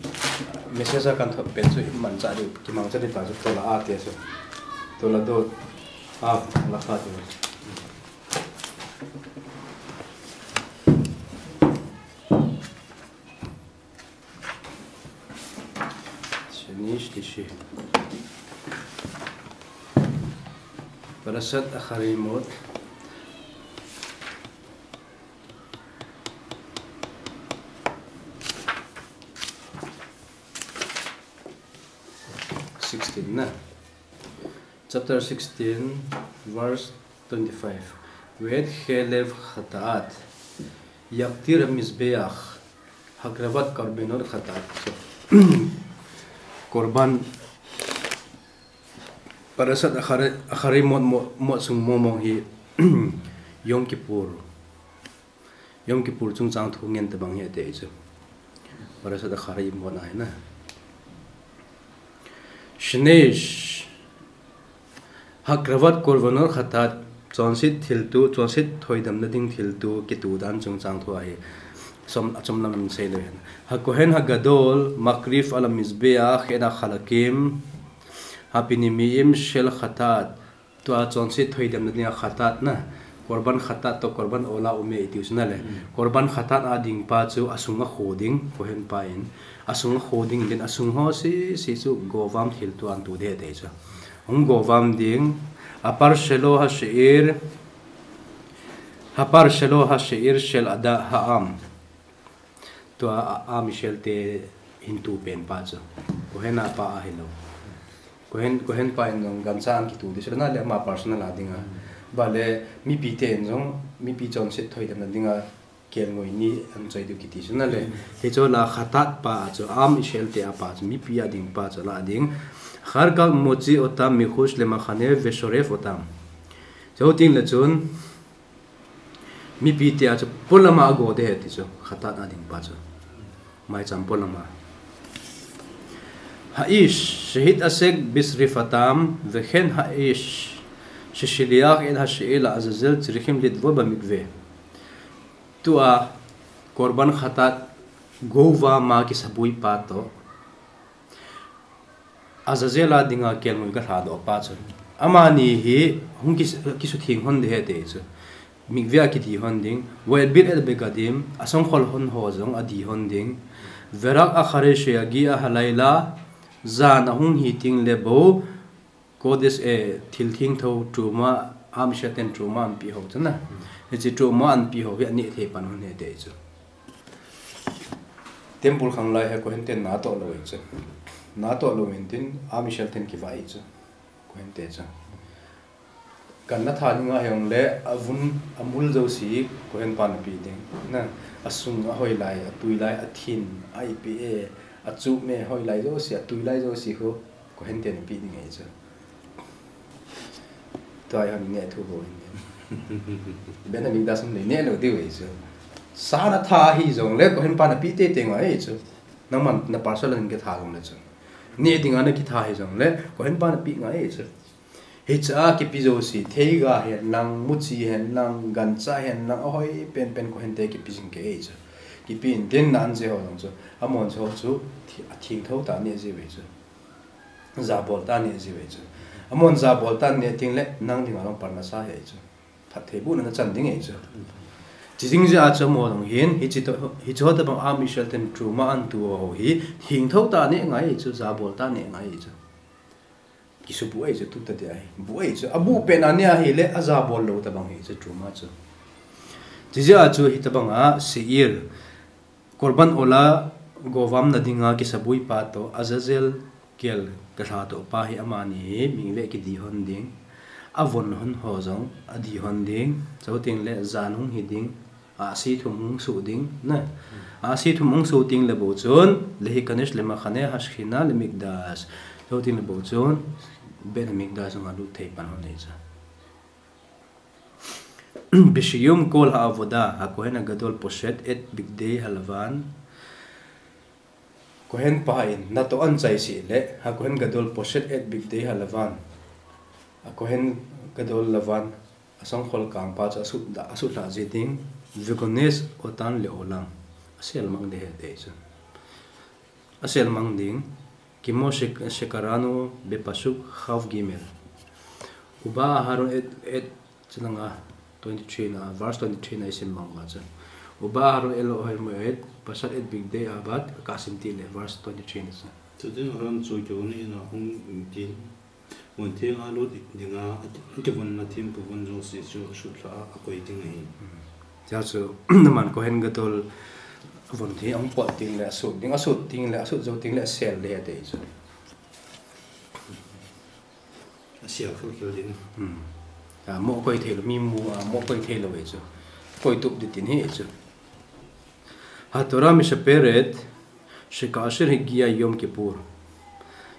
Message a kan thot pen chu in man cha diu, kimang cha diu ta chu tola a te chu. Tola do, a, la kha tu. Sheni, shlishi. Parashat Acharei Mot. Sixteen na. Chapter sixteen, verse twenty-five. Ve'et chelev chatat yaktir hamizbeach hakrevat korbanot chatat. So, korban, Parashat Acharei, Acharei Mot, Mot, Mot sung mong mong hi Yom Kippur. Yom Kippur chungchang thu ngen tabang hi ati chu. Parashat Acharei Mot ahi na. Sheni, hakrevat korbanot chatat, chonset thilto, chonset thoidamna ding thilto, kito dan chungchang thu ahi. Som, achom lam in sei leu hen. Hakohen hagadol makriv al hamizbeach et hachalakim hapnimiyim shel chatat. Tua chonset thoidamna dinga chatat na. Korban chatat to korban ola ume iti u chu na le. Mm. Korban chatat a ding pa chu asung a kho ding, kohen pa in. Asung a kho ding, then asung ho sese chu govam thilto an to ding ati chu. Hung govam ding, hapar shelo hashe'ir, hapar shelo hashe'ir shel ada ha'am. Tua a, a Michel te hin to pen pa chu. Kohen a pa ahi lou. Kohen, kohen pa in jong gancha an kito ding chu na le ama personal a dinga. Ba le mipi te in jong, mipi chonset thoidamna dinga kelngoi ni an choi diu kiti chu na le. Hichu la chatat pa a chu, a Michel te a pa chu, mipi a ding pa chu la ding. Achar kach motzi otam michush lemachane veshoref otam. Chu ting le chun, mipi te a chu polama ago ding ahi ti chu, chatat a ding pa chu. Maicham polama. Ha'ish shehit'asek bishrifatam, vechen ha'ish sheshiliach et hashe'ir la'azazel tzrichim litvol bamikve. Tua korban chatat govam a kisabui pa to. Azazel a dinga kelngoi galhadoh pa chu. Amani hi hung kis-, kisutheng hon ding ahi ti chu. Mikve a kidi hon ding. Ve'evbir et begadim, asongkhol hon ho jong adi hon ding. Verak acharei sheyagia halaila, jan ahung hi teng le bou, kodesh e, thil thengtho, truma, a Michel ten truma anpeh ho chu na. Hiche truma anpeh ho hi aneh thei pan hon ahi ti chu. Temple khang lai hi kohen ten natoh lou ahi chu. Natoh lou in tin, a Michel ten kivah ahi chu. Kohen te chu. Ganna tha dinga hijongle, avun, amul jouse, Kohen pa nape ding. Na, asung, ahoilai, atuilai, athin, aipe, achup me, hoilai jouse, atuilai jouse ho, Kohen te nape ding ahi chu. Tua hi hon neh thu bou hin. Beit Hamikdash um lei neh lou diu ahi chu. Sana tha hijongle, Kohen pa nape teitei ngai ahi chu. Nangman na personal in kitha jongle chu. Neh dinga nakitha hijongle, Kohen pa nape ngai ahi chu. Hiche a kipe jouse, theiga hen lang, muchi hen lang, gancha hen lang, ahoi penpen Kohen te kipe jing kei ahi chu. Kipe intin na anche ho jong chu, amon ho chu, thi-, athengtho tah neh jiu ahi chu. Jabol tah neh jiu ahi chu. Amon jabol tah neh tengle, nang dinga jong parnasa ahi chu. Phattheibohna nachan ding ahi chu. Chujing jeh a chu amon jong hin, hiche to, hiche ho tobang Am Yisrael ten truma ahin tu ho hi, thengtho tah neh ngai ahi chu, jabol tah neh ngai ahi chu. Kisubuh ahi chu, tuta dia hi. Buh ahi chu. Abuh pet a neh ahile, ajabol lou tobang ahi chu, truma chu. Chujeh a chu hitobanga, Seir, Korban Ola govamna dinga kisabui pa toh, Azazel kel galha toh pa hi amani hi, min ve kidih hon ding. Avon hon ho jong, adih hon ding. Chuteng le, jan hung hi ding. Ahsi thum hung soh ding, na. Ahsi thum hung soh tengle bou chun, Lehikanesh leMachane haShechina leMikdash. Chuteng le bou chun, Beit HaMikdash jong alut thei pan hon ahi chu. Bishiyum kol ha'avodah, haKohen hagadol poshet et bigdei halevan. Kohen pa in natoh ahin chaise le, haKohen hagadol poshet et bigdei halevan. AKohen hagadol levan, asongkhol kangpa chu asut, asutlhah ji ding, vegonez otan leolam. Aselmang ding ahi ati chu. Aselmang ding, kimo shek-, shekaranu bepasuk chav gimel. Uba Aharon et, et, chulanga twenty-three na, verse twenty-three na isim mang uva chu. Uba Aharon el oher moed, pashat et bigdei avad, kasim tile, verse twenty-three na chu. Chuteng Aharon chu kivon ina hung tin, von thenga lut dinga, kivonna thempu von jouse chu asutlhah a, akoi ding ahi. Chua chu, naman Kohen Gadol von hi ahung pot tengle asut ding, asut tengle, asut jou tengle asel ding ahi ati chu. Asel khelkhel ding. Hmm. Amoh koi thei lou, mi mu a, amoh koi thei lou ahi chu. Koi tup ding tin ahi chu. HaTorah mishaperet, shekaasher hegia Yom Kippur.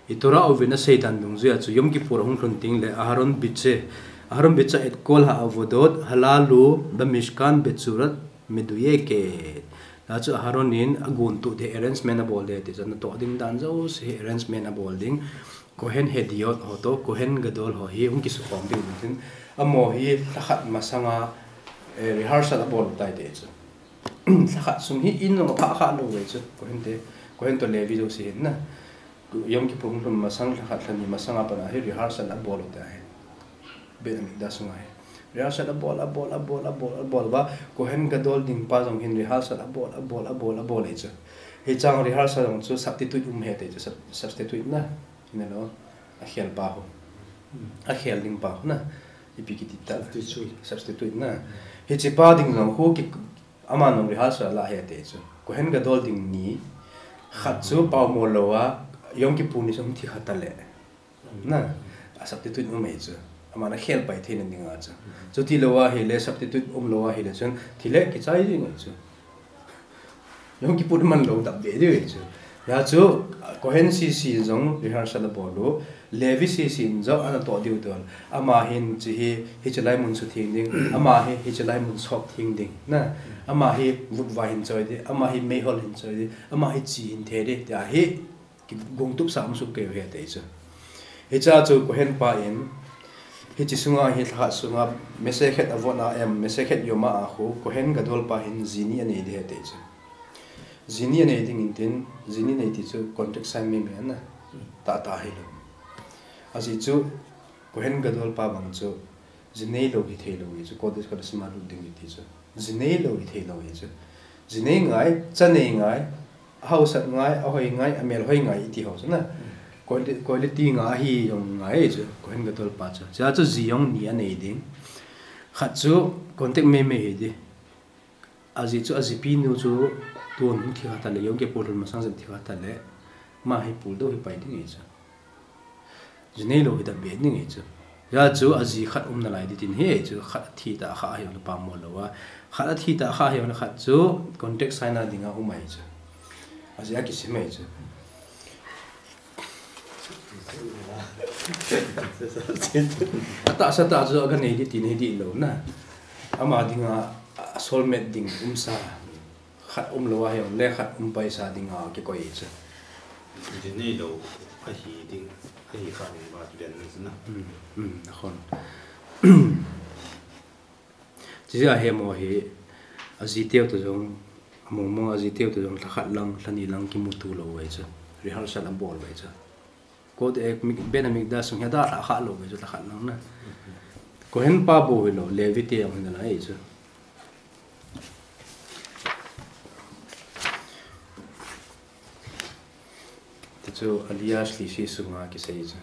I Torah uvin asei dan dungjuia chu Yom Kippur ahung lhun tengle Aharon biche, Aharon bicha et kol ha'avodot halalu bamishkan betzurat meduyeket. Chua chu Aharon in agontup ding arrangement abol ding ati chu, natoh ding dan jouse arrangement abol ding. Kohen Hediot ho toh, Kohen Gadol ho hi hung kisukhom diu tin. Amaho hi lhakhat masanga, eh, rehearsal abol u tai ati chu. Lhakhat sung hi in jong aphah kha lou ahi chu. Kohen te, Kohen toh Levi jouse hin na. Yom Kippur hung lhun masang, lhakhat lhani masanga pat a hi rehearsal abol u tai. Beit HaMikdash sunga hi. Rehearsal abol, abol, abol, abol, abol uva. Kohen Gadol ding pa jong hin rehearsal abol, abol, abol, abol ahi chu. Hiche rehearsal jong chu substitute um ahi ati chu, sub-, substitute na. Hinalo, akhel pa ho. Akhel ding pa ho na. Ipi kiti ta. Substitute. Substitute na. Hiche pa ding jong khu ki, aman jong rehearsal ala ahi ati chu. Kohen Gadol ding ni. Khat chu paomo lou a, Yom Kippur ni chu hung thi kha tale. Na, a substitute um ahi chu. Aman akhel pai theina dinga chu. Chuti lou ahile, substitute um lou ahile chun, thi le kichai jing ahi chu. Yom Kippur man lou dap be diu ahi chu. Hijeh chun, Kohen sese in jong rehearsal abol u, Levi sese in jong anatoh diu dol. Ama hin hiche hi, hiche lai mun sutheng ding, ama hi, hiche lai mun sop theng ding. Na, ama hi vutvai hin choi ding, ama hi meihol hin choi ding, ama hi chi hin the ding, tia hi, kigongtup sa um soh kei u ahi ati chu. Hichea chu Kohen pa in, hiche sunga hi lhakhat sunga Masechet Avot a em, Masechet Yoma a khu, Kohen Gadol pa hin ji ni anei ding ahi ati chu. Ji ni anei ding in tin, ji ni nei ti chu contract sign mei mei ana, tahtah hilou. Ajeh chu, Kohen Gadol pa bang chu, ji neilou hithei lou ahi chu, Kodesh Kodashim a lut ding iti chu. Ji neilou hithei lou ahi chu. Ji nei ngai, cha nei ngai, ahaosat ngai, ahoi ngai, amel hoi ngai iti ho chu na. Quali-, quality nga ahi jong ngai ahi chu, Kohen Gadol pa chu. Chua chu ji jong ni anei ding. Khat chu contract mei mei hi ding. Ajeh chu ajipinu chu tun hung thi kha tale, Yom Kippur lhun masang jong thi kha tale, ama hi puldou hi pai ding ahi chu. Ji neilou hi dap be ding ahi chu. Hijeh chun aji khat um nalai ding tin ahi chu, khat athi tah kha ahi le pammo lou a. Khat athi tah kha ahi le khat chu contact sign a dinga um ahi chu. Aji a kisim ahi chu. Atahsa tah chu aga nei ding tin ahi ding lou na. Ama dinga a soulmate ding umsa. Khat um lou ahi le khat um paisa dinga kikoi chu. Ji nei lou ahi ding, ahi kha ding ba ti den na. Hmm, hmm, akhon. Chijeh a hemo hi, aji teu toh jong, among mong aji teu toh jong, lha khat lang, lha ni lang kimuto lou ahi chu. Rehearsal abol ahi chu. Kot, eh, mi-, Beit Hamikdash sung hi ada lha khat lou ahi chu, lha khat lang na. Kohen pa bou hilou, Levi te jong hi nalai ahi chu. Ti chu Aliyah shlishit sunga kisei chu.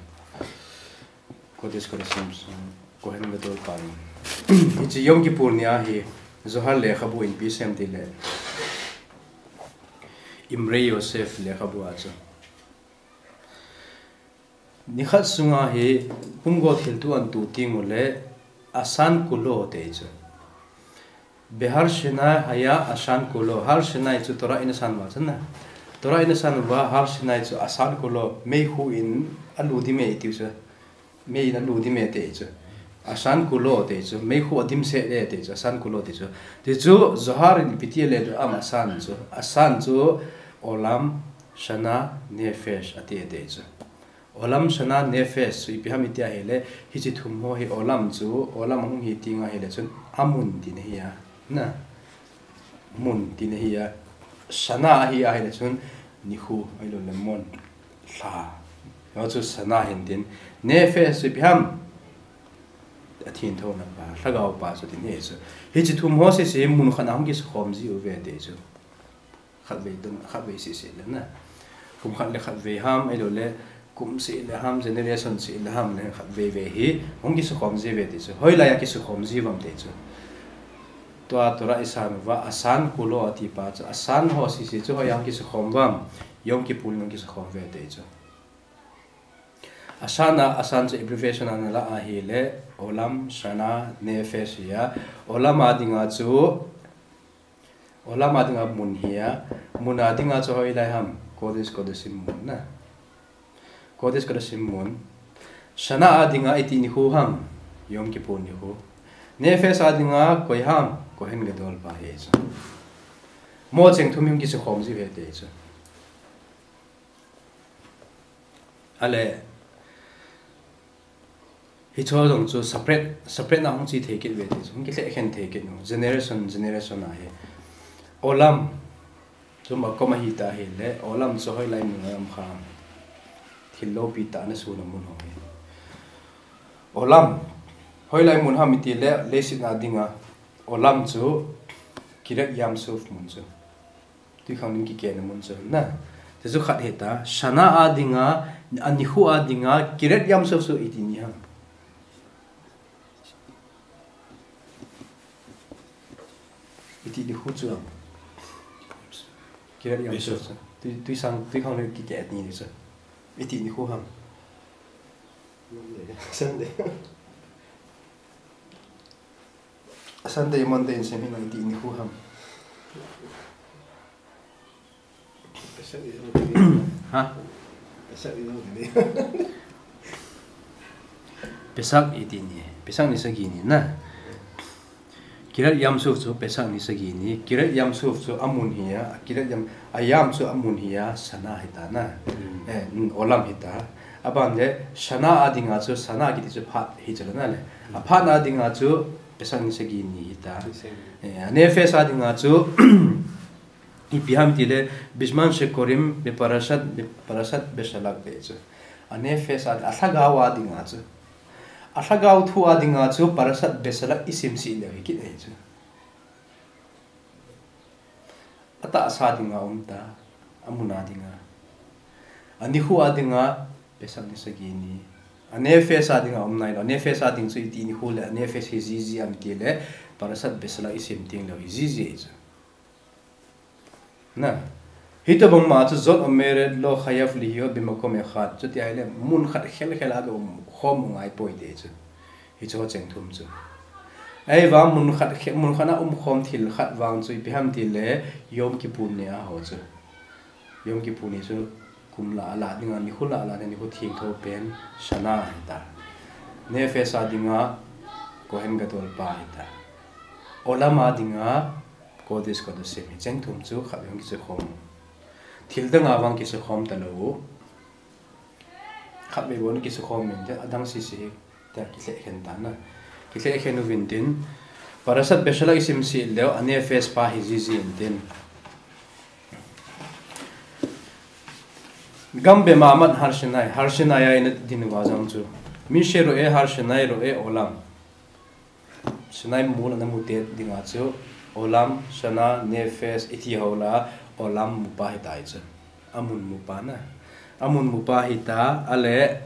Kodesh Kodashim sung, Kohen Gadol pa in. Hiche Yom Kippur ni a hi, Zohar lekhabu in ipi sem ti le. Imrei Yosef lekhabu a chu. Nikhat sunga hi, pumgo thilto anto teng ule, Ashan Kulo ti chu. Behar Shena haya Ashan Kulo. Har Shena chu Torah in asan uva chu na. Torah in asan uva Har Shena chu Ashan Kulo. Meikhu in alu ding ahi tiu chu. Mei in alu ding ahi ti chu. Ashan Kulo ti chu. Meikhu adim seh le ti chu. Ashan Kulo ti chu. Ti chu Zohar in ipi ti le ham Ashan chu. Ashan chu Olam, Shana, Nefesh ati ti chu. Olam, Shana, Nefesh, chu ipi ham iti ahile, hiche thum ho hi Olam chu, Olam ahung hi teng ahile chun, amun tina ahi a, na, mun tina ahi a, Shana ahi ahile chun, nikho, ahilou le mun, lha. Hijeh chun Shana hin tin, Nefesh chu ipi ham, athinthona pa, lhagao pa chu tina ahi chu. Hiche thum ho sese mun khat a hung kisukhom jiu ve ti chu. Khatvei dun, khatvei sese le na. Kum khat le khatvei ham, ahilou le kum seh le ham, generation seh le ham le khatvei vei hi, hung kisukhom ji uve ti chu. Hoilai a kisukhom ji uvam ti chu. Tua Torah isan uva, Ashan Kulo ati pa chu. Ashan ho sese chu hoiya hung kisukhom uvam, Yom Kippur in hung kisukhom uve ti chu. Ashan a, Ashan chu abbreviation a nala ahile, Olam, Shana, Nefesh ahi a. Olam a dinga chu, Olam a dinga mun ahi a, mun a dinga chu hoilai ham, Kodesh Kodashim mun na. Kodesh Kodashim mun. Shana a dinga iti nikho ham, Yom Kippur nikho. Nefesh a dinga koi ham, Kohen Gadol pa ahi chu. Mo cheng thum hi kisukhom ji uve ti chu. Ale, hicho jong chu separate, separate na hung chi thei kit uve ti chu, hung kilhekhen thei kit u, generation, generation a hi. Olam, chu makom ahi ta ahile, Olam chu hoilai mun a um kha ham. Thil loupi tah ana suna mun ho hi. Olam, hoilai mun ham iti le, leiset a dinga, Olam chu Kiryat Yam Suf mun chu. Tuikhanglen kikehna mun chu na. Ti chu khat ahi ta, Shana a dinga, anikho a dinga, Kiryat Yam Suf chu iti ni ham. Iti nikho chu ham. Kiryat Yam Suf chu. Tui, tuisang, tuikhanglen kikeh ni ni chu. Iti nikho ham. Sunday. Sunday, Monday in sem hi nang iti nikho ham. Pesach ni. Ha? Pesach ni nang ni. Pesach iti ni. Pesach ni sagi ni na. Kiryat Yam Suf chu Pesach ni sagi ni. Kiryat Yam Suf chu amun ahi a. Kiryat Yam, ayam chu amun ahi a. Shana ahi ta na. Hmm. Eh, mm, Olam ahi ta. Aban le, Shana a dinga chu, Shana kiti chu phat ahi chu le na le. Aphat na dinga chu, Pesach ni sagi ni ahi ta. Ni sagi. Eh, Nefesh a dinga chu, ipi ham iti le, Bizman Shekorim, Beparashat, Beparashat Beshalach ti chu. Anefesh a, alhagao a dinga chu. Alhagao thu a dinga chu, Parashat Beshalach isim sih leu hi kit ahi chu. Atahsa dinga um ta, amun a dinga. Anikho a dinga, Pesach ni sagi ni. Anefesh a dinga um nailou. Anefesh a ding chu iti nikho le, Anefesh hi jiji ham iti le, Parashat Beshalach isim teng leu hi jiji ahi chu. Na. Hitobang ma chu Zot Omeret Lo Chayav Lihiyot Bemakom Echad. Chuti ahile, mun khat khelkhel a um khom u ngai poi ti chu. Hiche ho cheng thum chu. Ahivang mun khat khe, mun khat a umkhom thil khat vang chu ipi ham tile Yom Kippur ni a ho chu. Yom Kippur ni chu kum lah a lah dinga nikho lah a lah nikho thengtho pen Shana hita. Nefesh a dinga Kohen Gadol pa hita. Olam a dinga Kodesh Kodashim hi cheng thum chu khat vang kisukhom. Thil dang a vang kisukhom talou. Khatvei bou kisukhom in, adang sese hi, tia kilhekhen tan na. Kilhekhen uvin tin, Parashat Beshalach isim seh leu, a Nefesh pa hi jiji in tin. Gam be maamat Har Sinai, Har Sinai a ina din uva jong chu. Mi she ro'e Har Sinai ro'e olam. Sinai mol ana mute dinga chu Olam, Shana, Nefesh, iti ho la, Olam mupa hita chu. Amun mupa na. Amun mupa hita, ale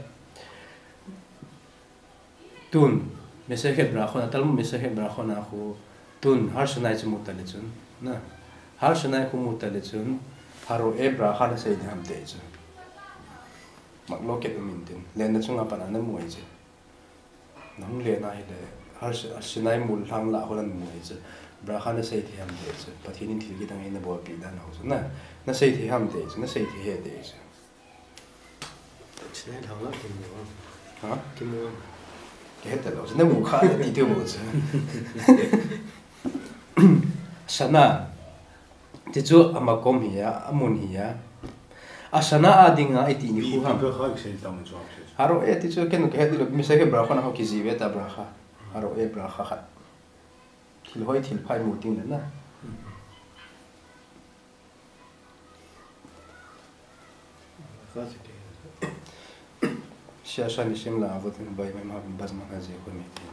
tun, Masechet Berachot na, Talmud Masechet Berachot na khu, tun, Har Sinai chu muta le chun. Na, Har Sinai khu muta le chun, Haro'e Bracha nasei ding ham ti chu. Machloket um in tin, lenna chunga pat a namu ahi chu. Nahung len ahile, Har Si-, Sinai mol lhang lah a hung namu ahi chu. Bracha nasei thei ham ti chu. Pathen in thil kidang eina bolpeh dan ho chu. Na, nasei thei ham ti chu. Nasei thei ahi ti chu. Sinai lhang lah kimu am? Ha? Kimu am? Kihe talou chu. Namu kha ti thei mo chu. Shana. Ti chu amakom hi a, amun hi a. A Shana a dinga iti nikho ham. Haro'e ti chu ken kahet lou, Masechet Berachot na ho kijih ve ta bracha. Haro'e bracha khat. Thil hoi thil pha imu ding le na. Sheshet Nisim la avot ba'im ha'edim b'zman hazeh koi miti.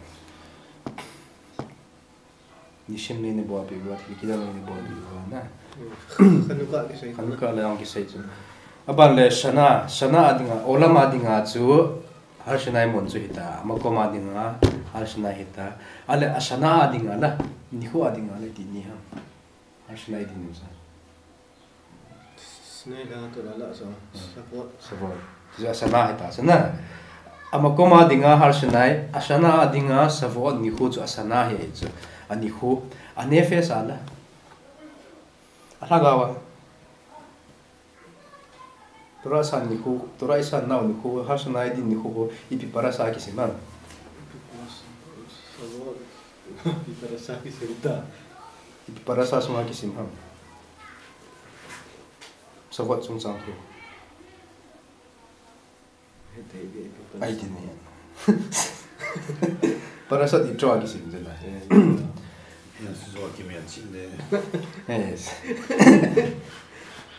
Nisim neina bolpeh uva, thil kidang neina bolpeh uva na. Chanukah kisei. Chanukah la jong kisei chu. Aban le Shana, Shana a dinga, Olam a dinga chu Har Sinai mun chu hita, amakom a dinga Har Sinai hita. Ale a Shana a dinga la, nikho a dinga la iti ni ham. Har Sinai ding ni sa. Sinai la Torah la so. Shavuot. Shavuot. Ti chu a Shana hita chu na. Amakom a dinga Har Sinai, a Shana a dinga Shavuot nikho chu a Shana hi chu. A nikho, a Nefesh a la. A lhagao a. Torah san nikho, Torah isan nau nikho, Har Sinai din nikho, ipi parasha kisim ham. Shavuot. Ipi parasha kisim ta. Ipi parasha sunga kisim ham. Shavuot chungchang thu. Ahi ti ni. Parashat Yitro a kisim chu la. Yes.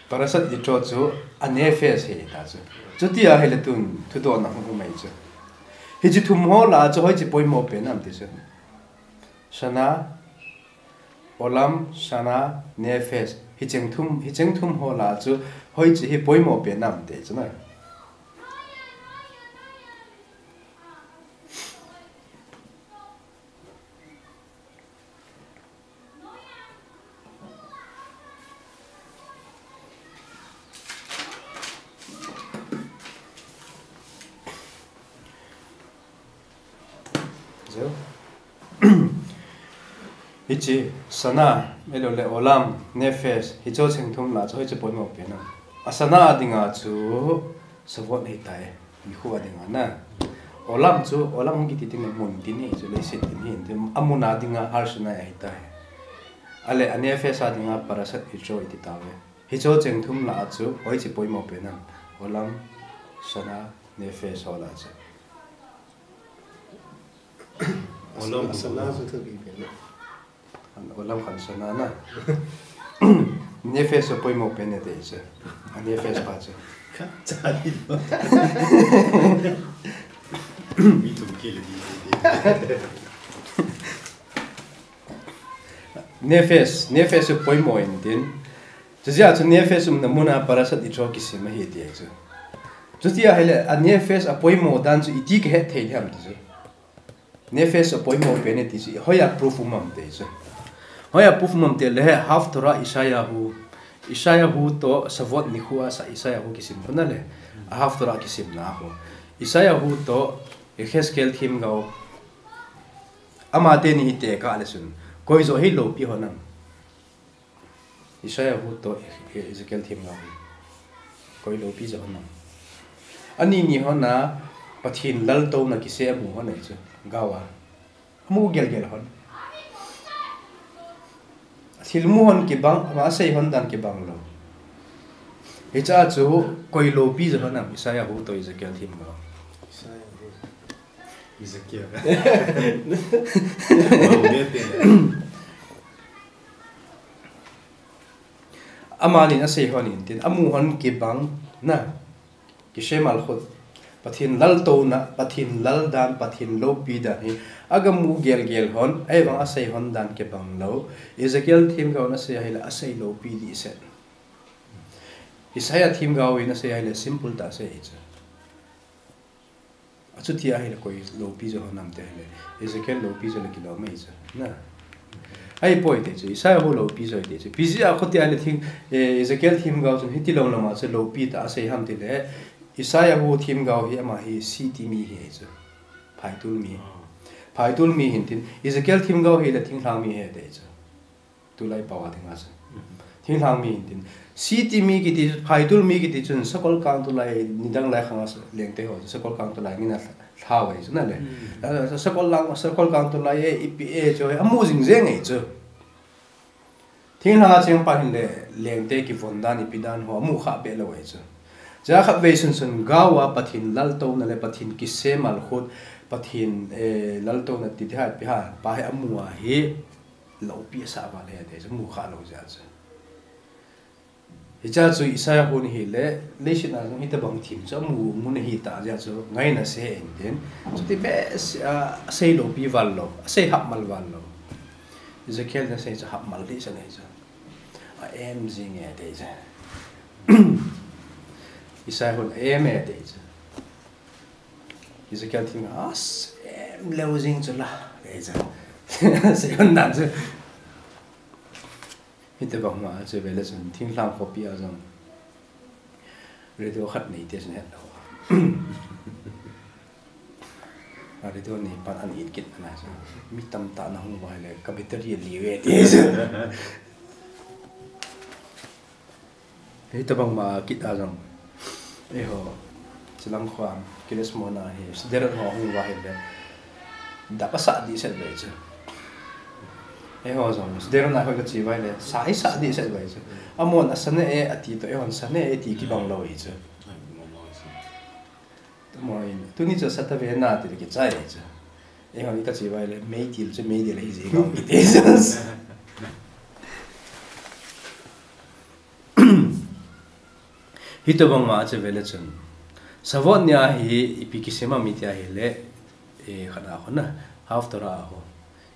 Parashat Yitro chu a Nefesh hi ta chu. Chuti ahile tun thudohna hung um ahi chu. Hiche thum ho lah a chu hoiche poimo pen ham ti chu. Shana, Olam, Shana, Nefesh. Hicheng thum, hicheng thum ho lah a chu hoiche hi poimo pen ham ti chu na. Hiche Shana, ahilouleh Olam, Nefesh, hiche cheng thum lah a chu hoiche poimo pen ham. A Shana a dinga chu Shavuot hitai, nikho a dinga na. Olam chu, Olam kiti tin mun tin hi chu leiset tin hi, amun a dinga Har Sinai ahitai. Ale a Nefesh a dinga Parashat Yitro iti tauve. Hiche cheng thum lah a chu hoiche poimo pen ham. Olam, Shana, Nefesh ho lah a chu. Olam Shana chu thupi pen. Olam khan Shana na. Nefesh chu poimo pen e ti chu. A Nefesh pa chu. Khat cha di lo. Mi thum kile di. Nefesh, Nefesh chu poimo in tin. Chujeh a chu Nefesh umna mun a Parashat Yitro kisim ahi ti chu. Chuti ahile a Nefesh a poimo dan chu iti kahet thei ham ti chu. Nefesh a poimo pen e ti chu, hoiya proof um am ti chu. Hoiya proof um am ti le Haftorah Yeshayahu. Yeshayahu toh Shavuot nikho a Yeshayahu kisim khu na le. A Haftorah kisimna khu. Yeshayahu toh Yehezkel themgao. Ama teni hi tekah le chun, koi joh hi loupi hon am? Isaiah hu toh Ezekiel themgao hi koi loupi joh hon am? Ani ni hon a Pathen laltouna kisem amu hon ahi chu, gao a. Amu gelgel hon. Thil mu hon kibang, ama asei hon dan kibang lou. Hiche a chu koi loupi joh hon am, Isaiah hu toh Ezekiel themgao? Isaiah hu. Ezekiel. Amani asei hon in tin, amu hon kibang na. Kisem alkhut. Pathen laltouna, Pathen lal dan, Pathen loupi dan hi aga mu gelgel hon, ahivang asei hon dan kibang lou. Ezekiel themgao in asei ahile asei loupi dihset. Isaiah themgao in asei ahile simple tah asei chu. Achuti ahile koi loupi joh hon am ti ahile, Ezekiel loupi joh le kilou mai chu. Na. Ahipoi ti chu, Isaiah hu loupi joh ti chu. Ipi jeh a khuti ahile thing, eh, Ezekiel themgao chun hiti lom lom a chu loupi tah asei ham tile, Isaiah hu themgao hi ama hi city mi ahi chu. Phaitul mi. Phaitul mi hin tin, Ezekiel themgao hile thinglhang mi ahi ti chu. Tulai pao a dinga chu. Thinglhang mi hin tin. City mi kiti, phaitul mi kiti chun sakol kang tulai, nidang lai khang a lengte ho chu sakol kang tulai ngin a lha uve chu na le. Mm. Ah, sakol lang, sakol kang tulai e, ipi e chu amu jing jeng e chu. Thinglhang a cheng pa hin le lengte kivon dan, ipi dan ho amu kha be lou e chu. Cha khat vei sun sun gao a Pathen laltouna le Pathen kisem alkhut, Pathen, eh, laltouna ti ti ha, ipi ha, pa hi amu ahi. Loupi asah val ahi ti chu, mu kha lou jeh chu. Hiche a chu Isaiah hun hile, leiset a jong hitobang thim chu amu, mu na hi ta jeh chu, ngaina se in tin. Chuti be, ah, asei loupi val lou, asei hapmal val lou. Ezekiel in asei chu hapmal lheh sa nei chu. A em jing e ti chu. Isaiah hun a em e ti chu. Ezekiel themgao, as, em leu jing chu la, ti chu. Asei hon dan chu. Hitobang ma chu vele chun thinglhang khopi a jong radio khat nei te chun het lou. A radio nei pan an it kit na chu. Mi tamtah na hung uva ahile ka battery ali uve ti chu. Hitobang ma kit a jong. Eiho, Chilang khua, Kiles mona hi, Sderot ho hung uva ahile. Dap asah dihset uve chu. Eiho jong, Sderot a hoi kache uva ahile, sa hi sah dihset uve chu. Amon asa ne e, ati toh, eihon sa ne e, ti kibang lou hi chu. Tuni chu sa tave na, ti le kichai chu. Eiho hi kache uva ahile, meidil chu, meidil ahi jing ngai kiti chu. Hitobang ma chu vele chun. Savot ni a hi ipi kisim am iti ahile, eh, khat a ho na, Haftorah a ho.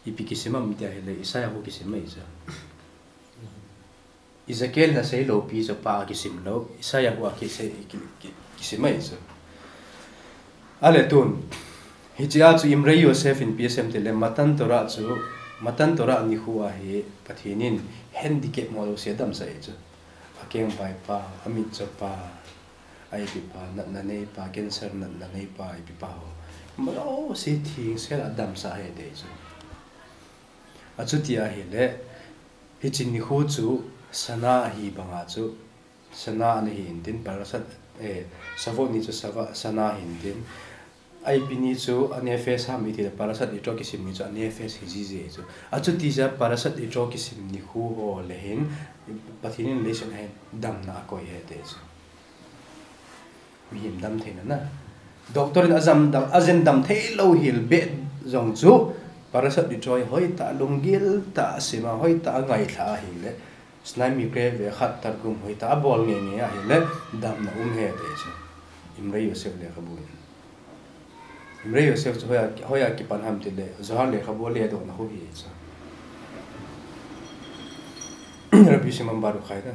Ipi kisim am iti ahile, Isaiah hu kisim ahi chu. Ezekiel in asei loupi chu pa kisim lou, Isaiah hu a kisei, ki, ki, kisim ahi chu. Ale tun, hiche a chu Imrei Yosef in ipi asei em tile, Matan Torah chu, Matan Torah nikho a hi Pathen in handicap ho jouse adamsah ahi chu. Akeng bai pa, amit cho pa, a ipi pa, natna nei pa, cancer natna nei pa, ipi pa ho. Ama jouse thengsel a adamsah ahi ti chu. Achuti ahile, hiche nikho chu sana ahi banga chu, sana ana hi in tin, Parashat, eh, Savot ni chu sava, sana ahi in tin. A ipi ni chu Anefesh ham iti le, Parashat Yitro kisim ni chu Anefesh hi jiji chu. Achuti jeh a Parashat Yitro kisim nikho ho le hin, Pathen in leiset a hin damna akoi ahi ti chu. Mihem dam theina na. Doctor in ajam dam, ajen dam thei lou hel beh jong chu, Parashat Yitro hi hoitah a lunggil tah a asim a, hoitah a angailha ahile, Sinai Mikra vekhat Targum hoitah a abol ngeingei ahile, damna um ahi ti chu. Imrei Yosef lekhabu in. Imrei Yosef chu hoiya, hoiya kipan ham tile, Zohar lekhabu a ledohna khu ahi chu. Rabbi Shimon Bar Yochai na.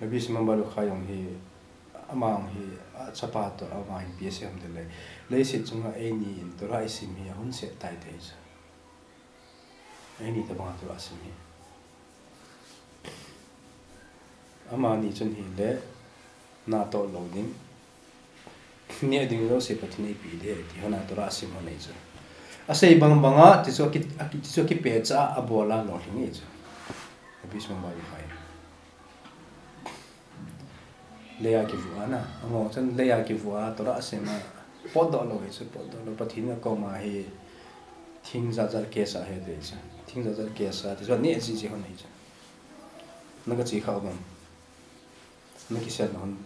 Rabbi Shimon Bar Yochai jong hi, ama jong hi, achapa toh ama hin ipi asei em tile, leiset chunga eini in Torah isim hi ahunset tai ti chu. Eini tobang a Torah isim hi. Amani chun hile, natoh lou ding. Neh ding jouse Pathen in eipeh ding ahi ti hon a Torah isim hon ahi chu. Asei bang banga, tichu aki, aki, tichu akipecha a, abola lolhing e chu. Rabbi Shimon Bar Yochai. Leiya kivu a na. Among chun leiya kivu a, Torah asema. Potdoh lou e chu, potdoh lou. Pathen a koma hi thing jat jat kesa he te chu. Thing jat jat kesa, tichu aneh jiji hon e chu. Naka chi kha bang. Naki sel na hon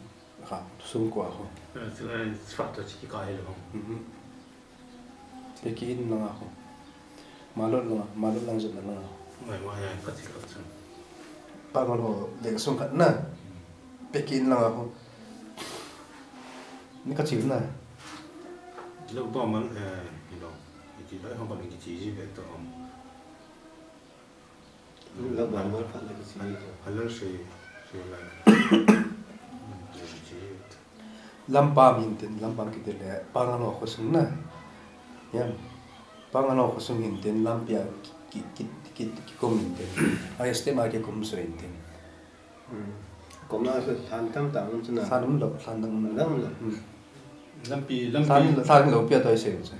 kha, sung kua ho. Eh, sila, eh, sila to chi ka hilo. Mhm. Peki in langa ho. Malot langa, malot lang jot langa. Mai, mai, ai, ka chi ka chun. Pangal ho, de sung khat na. Peki in langa ho. Naka chi na. Lo ba man, eh, ilo. Iti lo, ho ba ni ki chi ji be to. Lo ba mo phat le kichi. Halal sei, sei la. Lampam hin tin, lampam kiti le, Pangal ho khosung na. Yam. Pangal ho khosung hin tin, lampia ki, ki, ki, ki, kikum hin tin. Ai, stem a kikum so hin tin. Hmm. Kumna so lhan tam tam um chuna. Lhan um lo, lhan dang um lo. Dang um lo. Hmm. Lampi, lampi. Lhan, lhan lo pia toi sei chu.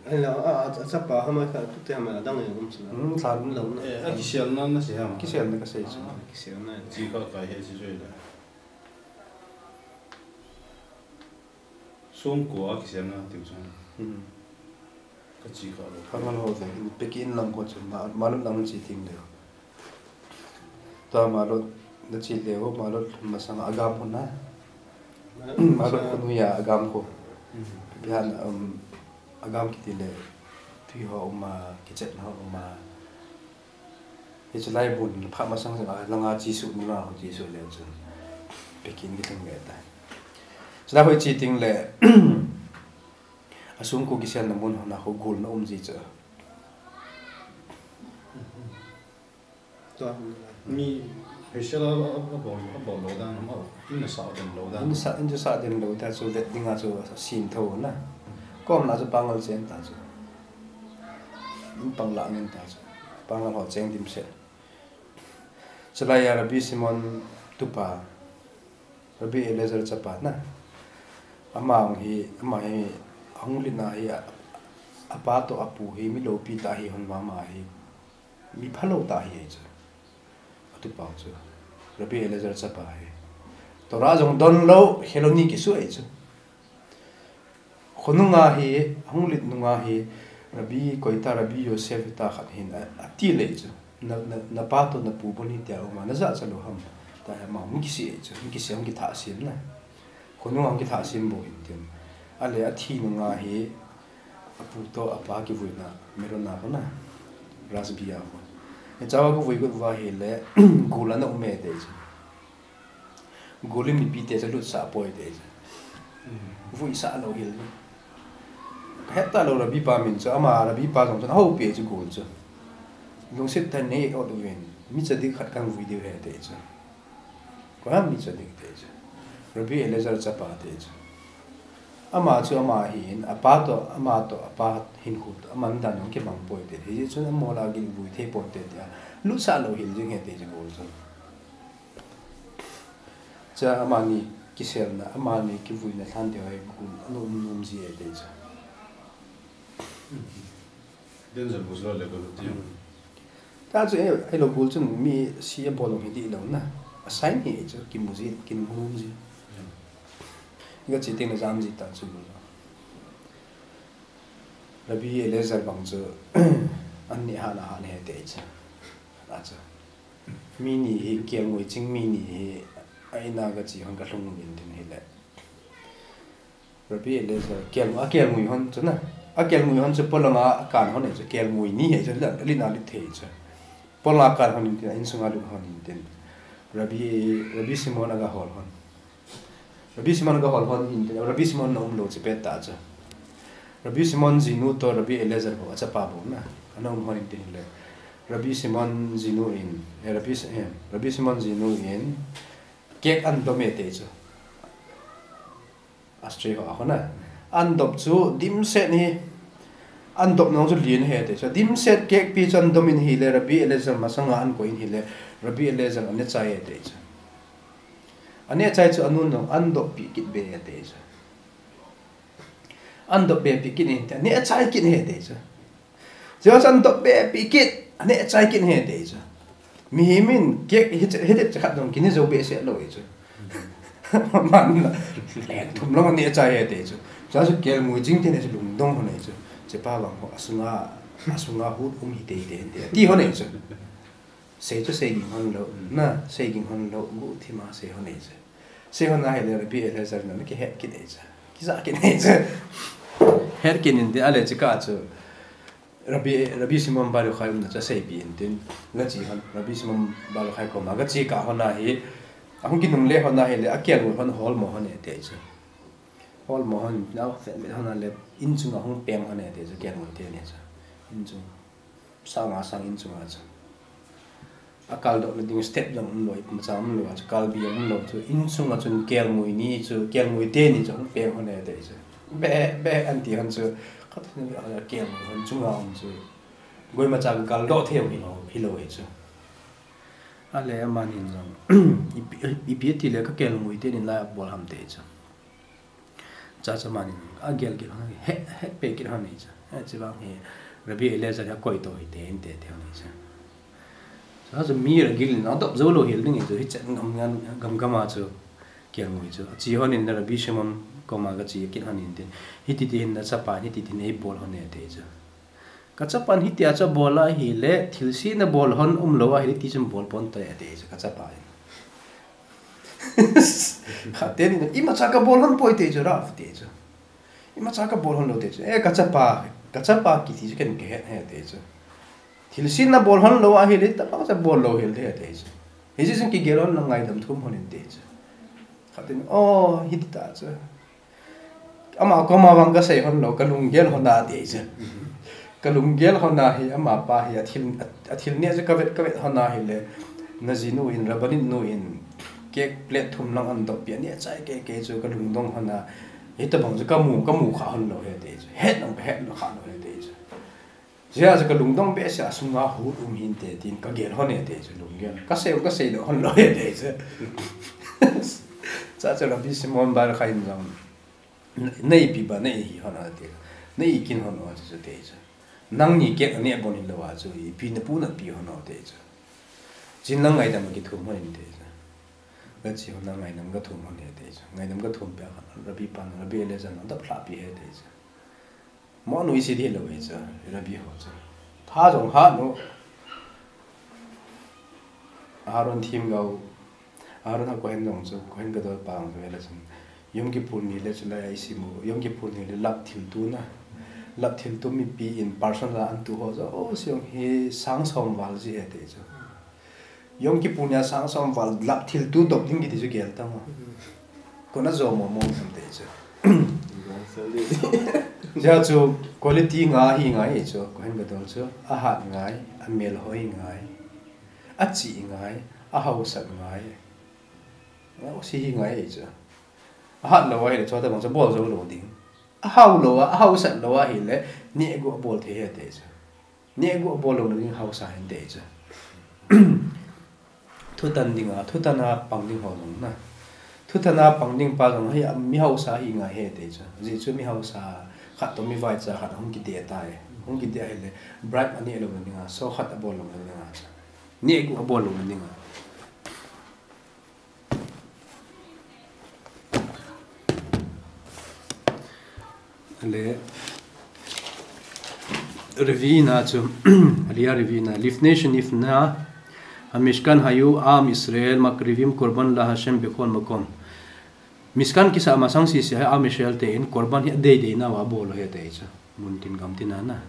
Ai la, a, a, a chapa hama kha, tu te hama dang e um chuna. Hmm, lhan um lo na. Eh, a kisel na, na sei hama. Kisel na ka sei chu. Ah, kisel na. Chi ka kai he chi joi la. Sung ko a kisel na tiu chu. Hmm. Ka chi ka lo. Ka man ho ve, peki in lang ko chu, ma, malot lang chi ting le. Tua malot na chi le ho, malot masang a agam ho na. Malot khunu ya agam ko. Hmm. Bihan, um, agam kiti le, tui ho um a, kichet ho um a. Hichu lai bun, phat masang sanga, langa chi su, nula ho chi su le chun. Peki in kilhing ve ta. Chulai ho chi ting le, asung ko kiselna mun ho na ho gul na um ji chu. Tua. Mi, hei sel a, a, a bol, a bol lo dan, a, in na sa den lo dan. In sa, in sa den lo ta chu vet dinga chu sin tho na. Kom na chu Pangal chen ta chu. In pang la ngen ta chu. Pangal ho cheng dim se. Chulai a Rabbi Shimon tupa, Rabbi Eliezer chapa na. Ama hi, ama hi, ahung lit na hi, a, apa to apu hi, mi lopi ta hi, hon mama hi, mi phalou ta hi, chu. Atupa chu. Rabbi Eliezer chapa hi. Torah jong don lou, Heloni kisu e chu. Khonunga hi, ahung lit nunga hi, Rabbi koita, Rabbi Yosef ta khat hin, a, ati le chu. Na, na, na pa to na pu bon hi tia uma, na ja cha lou ham. Ta hi ama hung kisi e chu, hung kisi, hung kitha sim na. Khonunga hung kitha sim bo hin tin. Ale athi nunga hi, apu to apa kivuina, Merona ho na. Rashbi a ho. E chawa kivui kut va hi le, gul ana um e te chu. Gul in mipi te chu lutsah poi te chu. Vuisah lou hel. Ka het ta lou Rabbi pa min chu, ama Rabbi pa jong chun, ahou pi chu gul chu. Lungset tah nei ot uvin, mi tzadik khat kan vui diu ahi te chu. Koi ham mi tzadik te chu. Rabbi Eliezer chapa te chu. Ama chu ama hin, apa to, ama to, apa hinkho to, aman dan jong kibang poi te. Hichun amol a gin vui thei pon te tia. Lutsah lou hel jing ahi te chu gul chu. Cha amani kiselna, amani kivuina lhan te hoi gul, anom nom ji e te cha. Danger bu lo le ko ti. Ta chu e, ai lo gul chun mi si a bolong hi ti lo na. A sign hi chu kimu ji, kimu ji. Ga chi ting na jam ji ta chu. Rabbi Eliezer bang chu, an ni hana han he te cha. A chu. Mi ni hi kelngoi ching mi ni hi a ina ka chi hon ka lhung uvin tin hi le. Rabbi Eliezer kel, a kelngoi hon chu na. A kelngoi hon chu polanga a kan hon e chu kelngoi ni he chu la, lina lit thei chu. Polanga a kan hon in tin, a insunga lut hon in tin. Rabbi, Rabbi Shimon a ga hol hon. Rabbi Shimon ga hol hon in tin, Rabbi Shimon na um lou chi pet ta chu. Rabbi Shimon jinu to Rabbi Eliezer ho, a chapa bou na. Ana um hon in tin le. Rabbi Shimon jinu in, eh, Rabbi, eh, Rabbi Shimon jinu in, cake an dom e te chu. Ashtray ho a ho na. An dop chu dimset ni, an dop nong chu lien he te chu. Dimset cake pi chu an dom in hi le, Rabbi Eliezer masanga an koi in hi le, Rabbi Eliezer an ne chai e te chu. An ne chai chu anun nong an dop pi kit be e te chu. An dop be pi kit in te, an ne chai kit he te chu. Chua chu an dop be pi kit, ane chai kit ahi ti chu. Mihem in cake hi che, hi che khat dong kini jo be se lo e chu. Man la, leng thum long ane chai e ti chu. Chua chu kelngoi jing te ne chu lungdong hon e chu. Chepa vang ho asunga, asunga hut um hi te te te. Ti hon e chu. Sei chu sei ging hon lo, na, sei ging hon lo, gu thima sei hon e chu. Sei hon a hile Rabbi Elazar na kihet kit e chu. Kija kit e chu. Het kit in ti ale chu ka chu. Rabbi, Rabbi Shimon Bar Yochai umna chu asei pi in tin, gache hon, Rabbi Shimon Bar Yochai koma gache kah hon ahi, ahung kinungle hon ahile, akelngoi hon hol mo hon e ti chu. Hol mo hon, nao fet met hon ale, in chunga hung peng hon e ti chu, kelngoi teni chu. In chung, sang a sang in chunga chu. Akaldoh na ding step jong umlou, imacha umlou, chu kalbi umlou chu, in chunga chun kelngoi ni chu, kelngoi teni chu, hung peng hon e ti chu. Be, be, an ti hon chu, khat ni a kelngoi hon chunga um chu. Koimacha kaldoh thei um hilou, hilou e chu. Ale aman hin jong, ipi, ipi ti le ka kelngoi teni la bol ham ti chu. Cha cha mani, agel gel hon, he, he pe kit hon e chu. He chu vang hi, Rabbi Elazar hi akoi to hi te, in te, te hon e chu. Cha cha mi ragil na dop jo lo hel ding e chu, hi chet gam gam, gam gam a chu, kelngoi chu. Ache hon in Rabbi Shimon koma gache kit hon in tin. Hiti ti hin nachapa, hiti ti nei bol hon e ti chu. Kachapan hitia chu abol ahile, thilse nabol hon umlou ahile, ti chun bol pon tai ati chu kachapa in. Khat teni, imacha kabol hon poi ti chu, Rav ti chu. Imacha kabol hon lou ti chu. Eh, kachapa, kachapa kiti chu ken kahet e ti chu. Thilse nabol hon lou ahile, tabang cha bol lou hel ti ati chu. Hiche chun kigel hon na ngaidam thum hon in ti chu. Khat teni, oh, hiti ta chu. Ama koma vang kasei hon lou, kalunggel hon a ti chu. Kalunggel hon a hi, amapa hi, athil, athil neh chu kavet, kavet hon ahile. Najinu in, Rabbanit nu in, cake plate thum lang an dop pi, ane chai kei kei chu kalungdong hon a. Hitabang chu kamu, kamu kha hon lou e ti chu. Het nong kahet lou kha lou e ti chu. Jia chu kalungdong behseh a sunga hut um hinte tin kagel hon e ti chu lunggel. Kasei, kasei lou hon lou e ti chu. Cha cha Rabbi Shimon Bar Yochai in jong. Nei ipi ba, nei hi hon a ti. Nei kin hon a ti chu ti chu. Nangni cake ane bon hilou a chu, ipi napu napi hon a ti chu. Chin lang ngaidam kithum hon in ti chu. Gache hon a ngaidam kathum hon e ti chu. Ngaidam kathum peh a khan, Rabbi pan, Rabbi Elazar na dop lha pi e ti chu. Mo nu isi di lou e chu, Rabbi ho chu. Pha jong hat nu. Aharon thim gau. Aharon a Kohen jong chu, Kohen Gadol pa jong chu, vele chun. Yom Kippur ni le chu la isi mu. Yom Kippur ni le lap thil tu na. Lap thil tu mipi in person la an tu ho chu. O siong hi sang som val ji e ti chu. Yom Kippur nia sang som val lap thil tu dop ding kiti chu gel ta mo. Kona jo mo mo sam te chu. Jia chu quality nga hi ngai chu, Kohen Gadol chu, ahat ngai, amel hoi ngai, achi ngai, ahausat ngai. Nga si hi ngai chu. Ahat lou ahile chu tabang chu bol jo lou ding. Ahao lou a, ahausat lou ahile, neh gu abol thei e ti chu. Neh gu abol lou na ding hausa hin ti chu. Thutan ding a, thutan a pang ding ho jong na. Thutan a pang ding pa jong hi, mi hausa hi ngai e ti chu. Ji chu mi hausa khat to mi vaicha khat hung kiti tai. Hung kiti ahile, bribe ane lou na ding a, so khat abol lou na ding a. Neh gu abol lou na ding a. Ale, Revina chu, Alia Revina, Lifnei Shenifna, Hamishkan Hayu, Am Israel, Makrivim Korban La Hashem Bechol Makom. Mishkan kisa masang sisi a Am Israel te in Korban hi adei dei na wa bol he te chu. Mun tin gam tin ana.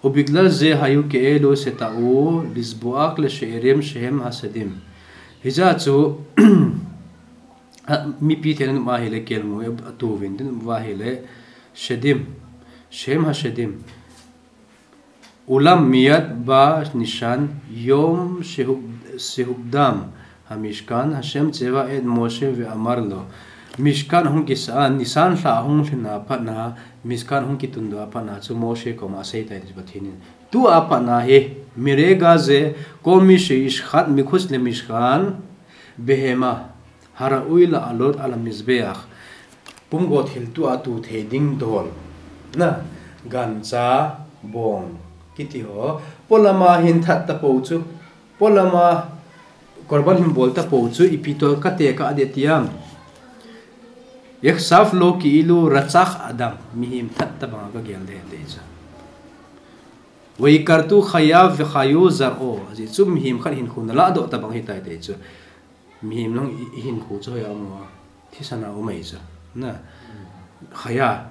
Ubiglal ze hayu ke'elu seta'u lizbuak le she'erim shehem hasedim. Hija chu mipi thenin ma hile kelngoi atu vin din wa hile shedim. Shehem hasedim. Ulam miyad ba nishan yom shehuk, shehukdam hamishkan Hashem tseva et Moshe ve amar lo. Mishkan hung kisa nisan hla hung lhina patna Mishkan hung kitun do apatna chu Moshe koma asei tai ti Pathen in. Tu apatna hi mirega ze kol mi sheishchat mikhutz le Mishkan behema haraui la'alot al hamizbeach. Pumgo thil tua tu thei ding dol. Na, gancha, bong, kiti ho, polama hin that ta po chu, polama korban hin bol ta po chu, ipi toh kate kah ding atiam. Yechaflo ki'ilu retsach adam, mihem that tabang a kagel ding ahi ti chu. Veyikartu chayav vechaye zar'o, ajeh chu mihem khat hinkho na ladoh tabang ahitai ti chu. Mihem lang i, i hinkho chu hoiya um a, thisan a um ahi chu. Na. Chaya.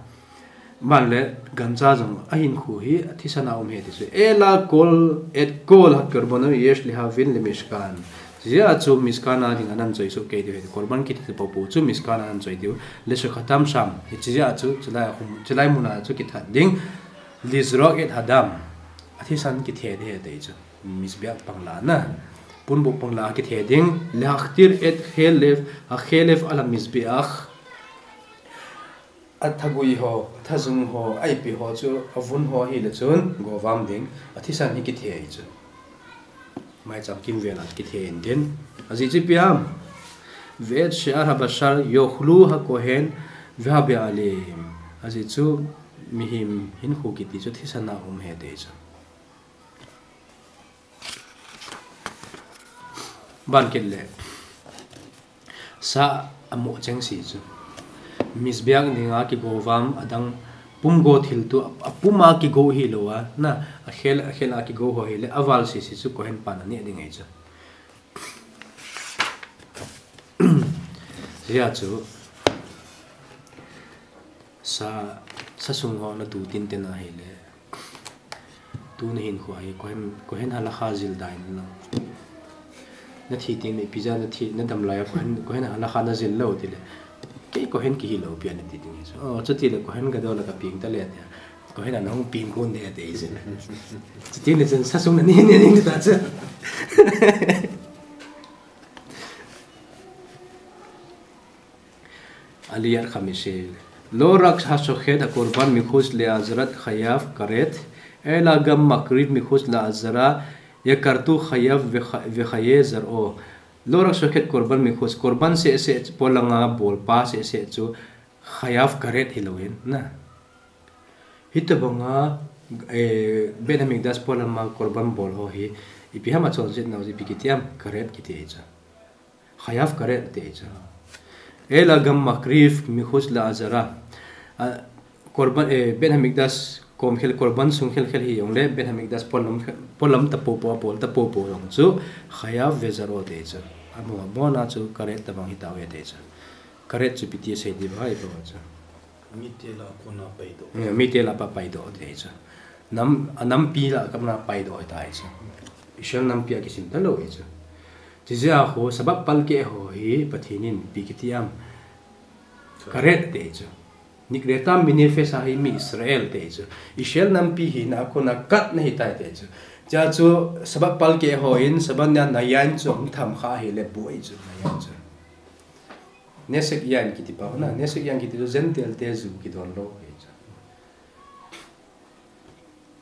Ban le gancha jong a hinkho hi thisan a um ahi ti chu. Ela kol et kol hakorbano yesh lehavin lemishkan. Jia chu Mishkan a ding a nan choi soh kei diu ahi. Korban kiti ta po po chu Mishkan a nan choi diu. Leshachattam sham. Hiche jia chu chulai a hung, chulai mun a chu kithat ding. Lizrok et haדם. A thisan kithe ding ahi ti chu. Mizbeach pangla na. Punbuh pangla kithe ding. Lehaktir et chelev, a chelev ala mizbeach. A thagui ho, a thajung ho, a ipi ho chu, a vun ho hile chun, govam ding, a thisan hi kithe ahi chu. Maicham kimvel a kithe in tin. Ajeh chu ipi ham. Ve'et she'ar habashar yochlu hakohen vehabe'alim. Ajeh chu mihem hinkho kiti chu thisan a um ahi ti chu. Ban kit le. Sa a mo cheng si chu. Mizbeach dinga kigovam adang pumgo thil tu a pum a kigo hilou a, na, a chel, a chel a kigo ho hile, a val sisi chu kohen pan a neh ding ahi chu. Jia chu. Sa, sa sung ho na tu tin tin ahile. Tu na hinkho hi, kohen, kohen halakha jil dai na lang. Na thi tin mi pija na thi, na dam lai a kohen, kohen halakha na jil lou ti le. Kei kohen kihi lou pi a na ti ding. Oh, chuti le kohen gadol a ka peng ta le tia. Kohen a na hung peng kon de te jil. Chuti le chun sa sung na ni ni ni ta chu. Aliyat khamisi. Lo rak hashochet hakorban michutz le'azara chayav karet, ela gam makriv michutz le'azara, yekartu chayav vecha-, vechaye zar'o. Lo rak shochet korban michutz, korban seh seh polanga bolpa seh seh chu chayav karet hilou in, na. Hitabanga, eh, Beit Hamikdash polama korban bol ho hi, ipi ham a chonset nau ipi kiti am, karet kiti ahi chu. Chayav karet ti ahi chu. Ela gam makriv michutz le'azara. A, korban, eh, Beit Hamikdash kom khel korban sung khel khel hi jong le, Beit Hamikdash polam, polam ta po po, a bol ta po po jong chu, chayav vezar'o ti ahi chu. Amo, bona chu karet tabang hi tau e ti ahi chu. Karet chu ipi ti sei di ba, ipi ba chu. Mite lah a kona paidoh. Eh, mite lah a pa paidoh ti ahi chu. Nam, a nampi lah a kona paidoh ahi ta ahi chu. Israel nampi a kisim ta lou ahi chu. Chijeh a ho, Sabbath palkeh ho hi Pathen in ipi kiti am. Karet ti ahi chu. Nikretam minefesh a hi mi Israel ti ahi chu. Israel nampi hina a kona kat na hi tai ti ahi chu. Chijeh chu Sabbath palkeh ho in, Sabbath nia nayain chu hung tham kha hile bu ahi chu, nayain chu. Nesek yain kiti pa na, nesek yain kiti chu Gentile te ju kidon lou ahi chu.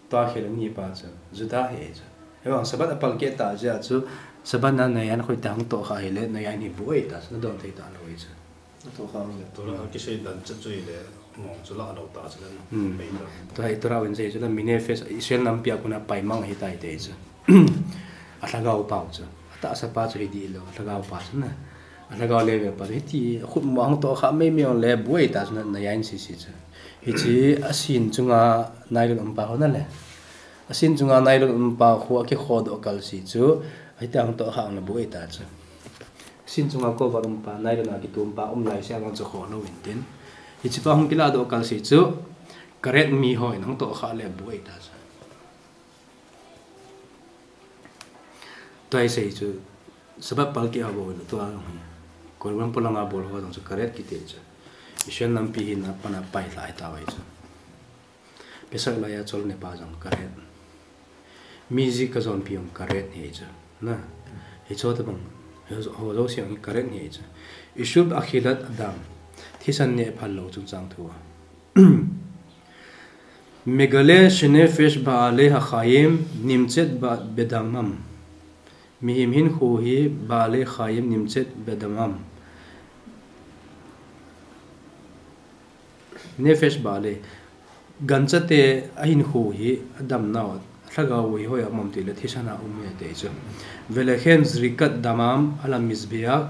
Tua khel ni pa chu, Juda ahi chu. Hivang Sabbath a palkeh ta jeh chu, Sabbath na nayain khoi ta hung toh kha hile, nayain hi bu ahi ta chu, na don thei ta lou ahi chu. Na toh kha hile. Torah a kisei dan cha chu hile, mong chu la lou ta chu le. Hmm. Pai ta. Tua hi Torah in sei chu le, minefesh, Israel nampi a kona paimang ahi tai ti ahi chu. A lhagao pau chu. A tahsa pa chu hi di lou, a lhagao pa chu na. A lhagao level pa chu hiti, a khut mo hung toh kha mai mai jong le bu ahi ta chu na, nayain sisi chu. Hiche a sin chunga nylon um pa ho na le. A sin chunga nylon um pa khu a kikhodoh kal si chu. Hiti hung toh kha ang le bu ahi ta chu. Sin chunga cover um pa, nylon a kitum pa, um lai se ang chu kho lou in tin. Hiche pa hung kiladoh kal si chu. Karet mi ho in hung toh kha le bu ahi ta chu. Tua hi sei chu, Sabbath palkeh a bol, tua hi. Korban polanga bol ho jong chu karet kiti chu. Israel nampi hina a pana pai lha ahi ta ahi chu. Pesach lai a chol ne pa jong karet. Music a jon pi jong karet ahi chu. Na. Hicho tabang. Ho, ho jouse jong karet ahi chu. Issur achilat adam. Thisan neh phal lou chungchang thu. Megale shenefesh ba'ale hachayim nimtset ba-, bedamam. Mihem hinkho hi ba'ale chayim nimtset bedamam. Nefesh ba'ale. Gancha te a hinkho hi a damnau, a Lhagao vui hoi a um am ti le thisan a um e ti chu. Velekhen zrikat damam ala mizbeach,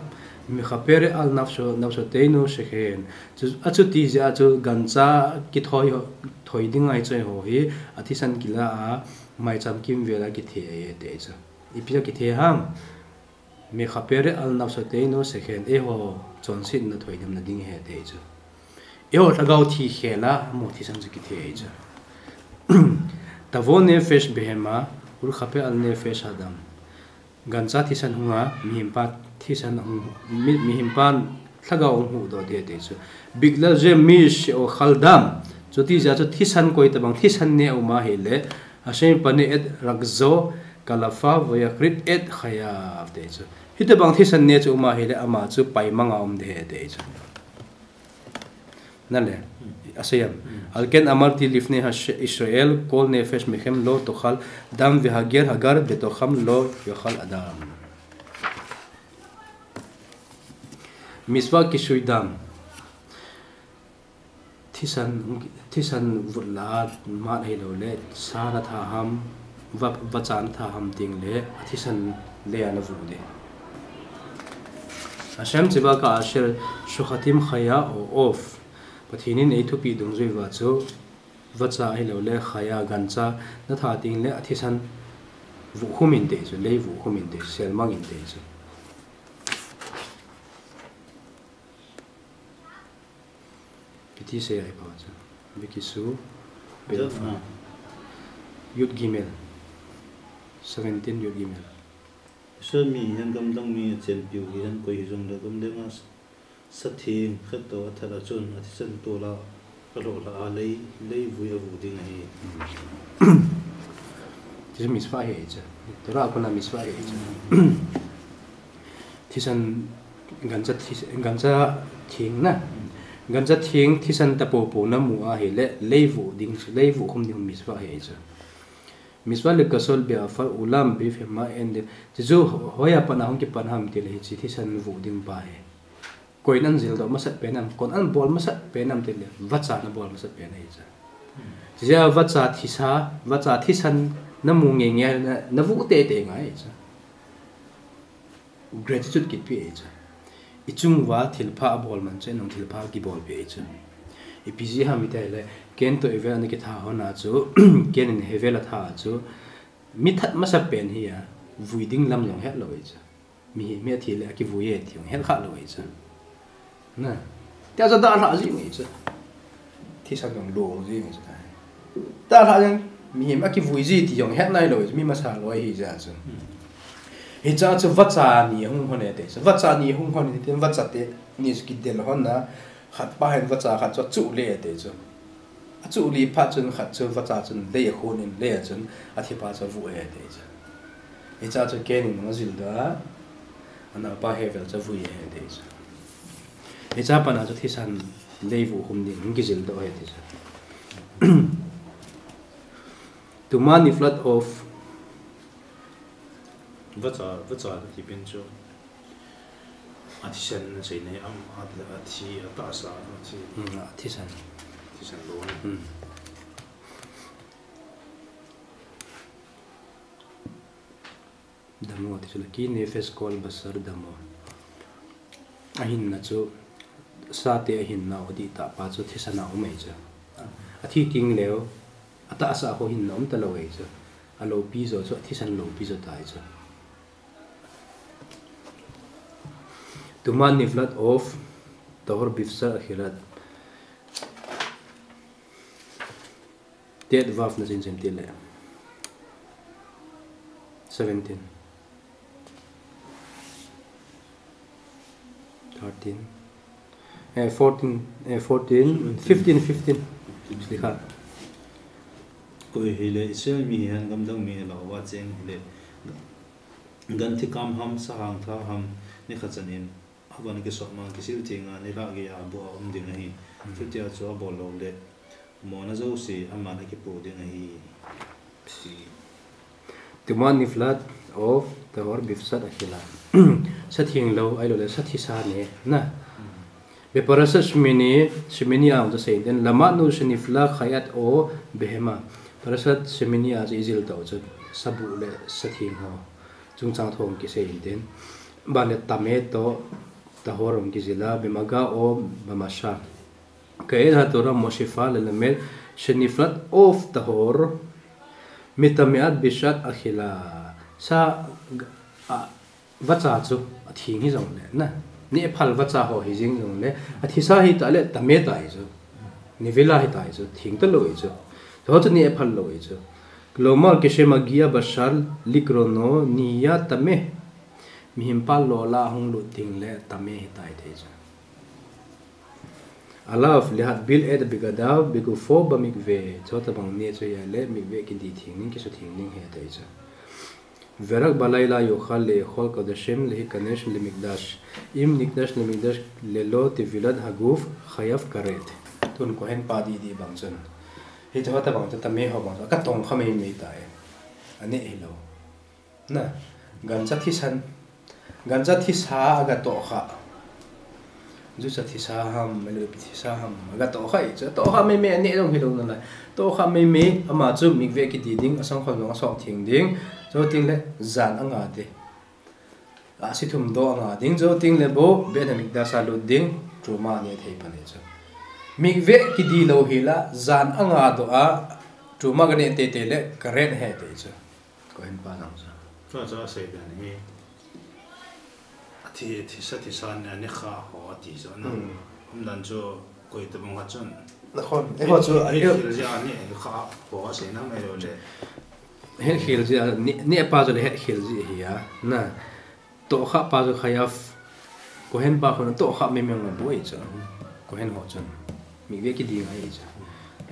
mekhaper al nafsho, nafshoteinu shekhen. Chu, achuti jeh a chu gancha kithoi ho, thoi ding ahi chu ho hi, athisan kila a, maicham kimvel a kithe e ti chu. Ipi a kithe ham? Mekhaper al nafshoteinu shekhen, eiho chonsetna thoidamna ding ahi ti chu. Eiho lhagao thi khel a, mo thisan chu kithe ahi chu. Tavo nefesh behema, ulkhaper al nefesh hadam. Gancha thisan hunga, mihempa thisan hung, mi, mihempan lhagao hung huhdoh ding ahi ti chu. Bigla ze mi she'ochal dam. Chuti jeh a chu thisan koi tabang thisan ne a um ahile, Hashem pane et rakzo kalafa vayakrit et chayav ti chu. Hitabang thisan ne chu um ahile ama chu paimang a um ding ahi ti chu. Nale, asei am. Al ken amarti lifnei Hash-, Israel, kol nefesh mechem lo tochal dam vehager hagar betocham lo yochal adam. Mitzvah kisui dam. Thisan, thisan vut la a, mat ahilou le, sa na tha ham, va, vacha na tha ham ti le, athisan le a na vuh ding. Hashem tziva ka'asher shochatim chaya o of. Pathen in eithupi dungjui uva chu, vacha ahilou le, chaya gancha na tha ti le, athisan vuh khum in ti chu, lei vuh khum in ti, selmang in ti chu. Piti se ai pa chu. Vikisu. Jot na. Yud Gimel. Seventeen Yud Gimel. Israel mi hihen gamdang mi achenpiu hihen koi hijongle gamdang a sa theng khat toh athat a chun athisan tol a alhoh lha a lei, lei vui avuh ding ahi. Ti chu mitzvah ahi chu. Torah a kona mitzvah ahi chu. Thisan gancha thi-, gancha theng na. Gancha theng thisan tapopo na mu ahile, lei vuh ding chu, lei vuh khum ding mitzvah ahi chu. Mitzvah lekasot be'afar ulam bifema en de. Ti chu ho-, hoiya pat a hung kipan ham ti le hiche thisan vuh ding pa hi. Koi in an jildoh masat pen am, koi in an bol masat pen am ti le, vacha na bol masat pen ahi chu. Ti jeh a vacha thisa, vacha thisan na mu ngeingei na, na vuh teitei ngai ahi chu. Gratitude kiti ahi chu. I chung uva thilpha abol man chu, nang thilpha kibol pi ahi chu. Ipi jeh ham iti le, Cain toh Abel ana kitha hon a chu, Cain in Abel atha chu, mi that masa pen hi a, vui ding lam jong het lou ahi chu. Mi, mi athi le akivui e ti jong het kha lou ahi chu. Na. Tia chu dalha jing ahi chu. Thisan jong lo jing ahi chu. Dalha jong mihem akivui ji ti jong het nai lou ahi chu. Mi masa lou ahi jeh chu. Hiche chu vacha ni hung hon e ti chu. Vacha ni hung hon e ti vacha teni chu kidel hon a. Khat pa hin vacha khat chu achuh le e ti chu. Achuh le phat chun khat chu vacha chun lei a khun in lei a chun athi pa chu avuh e ti chu. Hiche chu Cain in ajildoh a, anaopa Abel chu avui e ti chu. Hiche a pat a chu thisan lei vuh khum ding hung kijildoh e ti chu. Tuma niflat of. Vacha, vacha ti pen chu. Athisan na sei nei am, a, athi, atahsa, athi. Hmm, athisan. Thisan lou. Hmm. Damo, ati chu le, ki nefesh kol basar damo. Ahinna chu, sate ahinna u dihtah pa chu thisan a um ahi chu. Athi teng leu, atahsa ho hinna um talou ahi chu. Aloupi jo chu, athisan loupi jo ta ahi chu. Tuma niflat of tahor bifsar achilat. Tet vav na chin chin ti le. Seventeen. Thirteen. Eh, fourteen, eh, fourteen, fifteen, fifteen. Slikha. Koi hile Israel mi hihen gamdang mi la wa cheng hile. Gan thi kam ham, sahang tha ham, ni kha chan in. Avan kisop mang kisil theng a nilhah gei a bu a um ding ahi. Hmm. Chutia chu abol lou le, mona jouse aman akipo ding ahi. Tuma niflat of tahor bifsat achilat. Sa theng lou, ahilou le sa thisa ne, na. Hmm. Beparashat Shmini, Shmini a chu sei den, lamanu shenifla chayat o behema. Parashat Shemini a chu ijil tau chu, sabu le satheng ho chungchang thu kisei intin. Ban le tameh toh tahor hung kijil a, bemagah o bamashah. Ka'et haTorah moshifa lelamed shenifrat of tahor mitameat bishat achila. Sa a, vacha chu atheng hijongle, na, nehphal vacha ho hijing jongle, athisa hita le tameh tai chu, nevila hita chu, theng talou chu. Toh chu nehphal lou chu. Klomar keshem agia bashar likrono niya tameh. Mihem pa lola hung lut tengle tameh hitai thei chu. Alav lehatbil et bigadav bigufo bamikveh, chutabang neh chu hile mikveh kidi theng ning, kisutheng ning ahi tai chu. Verak balayla yochel le'echol kodashim lehikanesh lemikdash. Im nikanesh lemikdash lelo tevilat haguf chayav karet. Tun kohen pa didi bang chun, hiche hotabang chu tameh ho bang chu akatongkha meimei tai. Aneh hilou. Na, gancha thisan, gancha thisa agatohkha. Jucha thisa ham, ahilouleh ipi thisa ham, agatohkha e chu. Tohkha meimei, aneh jong hilou nalai. Tohkha meimei, ama chu mikveh kidi ding, asangkhol jong asop theng ding. Chuteng le jan anga ding, ahsi thum doh anga ding. Chuteng le bou Beit Hamikdash a lut ding, truma aneh thei pan e chu. Mikveh kidi lou hila, jan anga doh a, truma kaneh teitei le karet ahi tai chu. Kohen pa jong chu. Chu chu asei dan hi, athi, athisa, thisa aneh, aneh kha ho ati chu na. Hmm. Umdan chu koitabang khat chun. Nakhon. Eiho chu, het, hetkhel jeh a aneh kha ho asei nam ahilouleh. Hetkhel jeh a, neh, neh pa chu le hetkhel jeh ahi a, na. Tohkha pa chu chayav, kohen pa khun tohkha meimei abol e chu. Kohen ho chun mikveh kidi ngai e chu.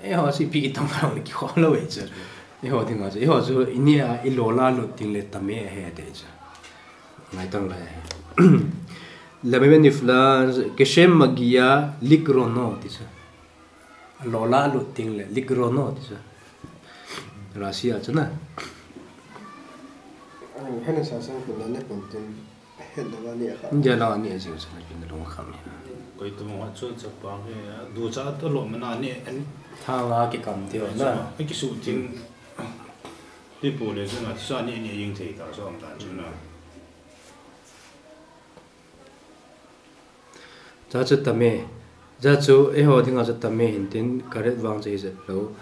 Eiho chu ipi itong kha le kikhoh lou e chu. Eiho dinga chu, eiho chu ineh a ilola lut tengle tameh ahi tai chu. Ngaitang lai ahi. Lemeh nifla keshem agia likrono ti chu. Alola alut tengle likrono ti chu. Rashi a chu na. Ai, hena sa sang kun na ne kun tin. Hena la ni kha. India la ni a jing chu na kin lung kham ni. Koitabang khat chu chapang hi, ducha to lo mana ni an. Thanga kikam ti ho na. Ai kisutheng. Ti po le chu na, sa ni ni jing thei ta so am dan chu na. Cha chu tameh. Cha chu eiho dinga chu tameh hintin, karet vang chu hijat lou.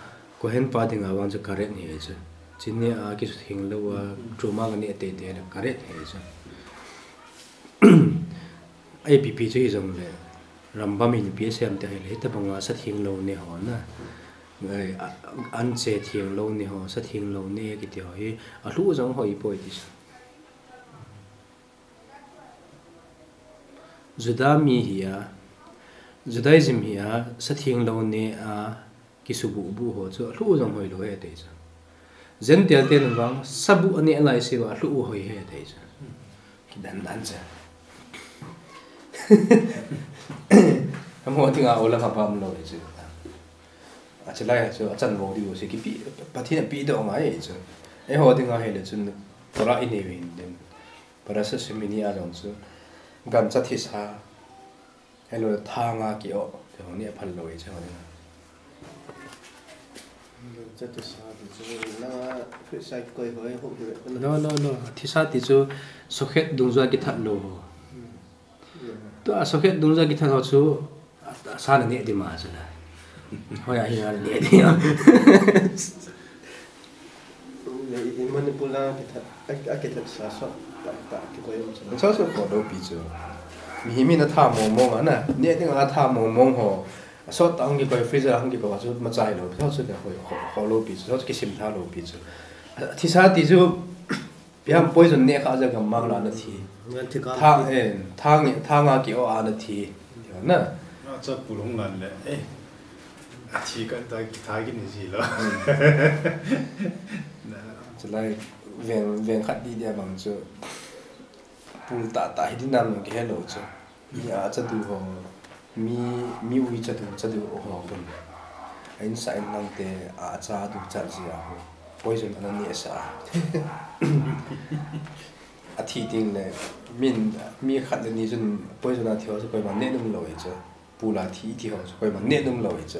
Kohen pa dinga vang chu karet ahi chu. Chuni a kisutheng lou a, truma kaneh teitei le karet ahi chu. Ipi pi chu hijongle, Rambam in ipi asei em ti ahile, hitabanga satheng lou neh ho na. Ai, a, anche theng lou neh ho, satheng lou neh kiti ho hi, alhuh jong hoi poi ti chu. Juda mi hi a, Judaism hi a, satheng lou neh a, kisubuh buh ho chu, alhuh jong hoi lou ahi tai chu. Gentile ten vang, sabuh aneh lai seh uva, alhuh u hoi ahi tai chu. Kidan dan chu. Amaho dinga olam hapam lou ahi chu. Achelai chu, achan vo diu seh kipe, Pathen in ape doh ngai ahi chu. Eiho dinga ahile chun, Torah inei uvin tin. Parashat Shemini a jong chu, gancha thisa, ahilou le thanga ki-oh, ti ho neh aphal lou ahi chu ho dinga. Gancha thisa ti chu, na, phit sai koi hoi ho hi. No, no, no. Thisa ti chu, sokhet dungjuia kithat lou ho. Hmm. Tua sokhet dungjuia kithat ho chu, a, a, sa naneh ding ma chu la. Hoiya hi naneh ding. Le, i, i Manipur lang kithat, a, akithat sa sot, ta, ta, kikoi um chu. Sa sot kho lou pi chu. Mihem in atha mong mong a na, neh ding atha mong mong ho. Asot a hung kikoi, freezer a hung kikoi chu machai lou. Sa sot kho, kho, kho lou pi chu, sa sot kisim tha lou pi chu. A, thisa ti chu, Ipi ham poison neh kha jeh a gammang la ana thi. Ngan thi ka. Thang, eh, thang, thanga ki-oh a ana thi. Ti ho na. Acha pul hung lan le, eh. Athi ka ta ki tha ki ni ji lo. Chulai veng, veng khat di dia bang chu. Pul tah tah hi dinam kihe lou chu. Mi a chadu ho, mi, mi ui chadu, chadu ho khun. A insah in nangte a cha duchat jeh a ho. Poison ana neh sah a. Athi teng le, min, mi khat le ni chun poison a thi ho chu koima neh nom lou ahi chu. Pul a thi, thi ho chu koima neh nom lou ahi chu.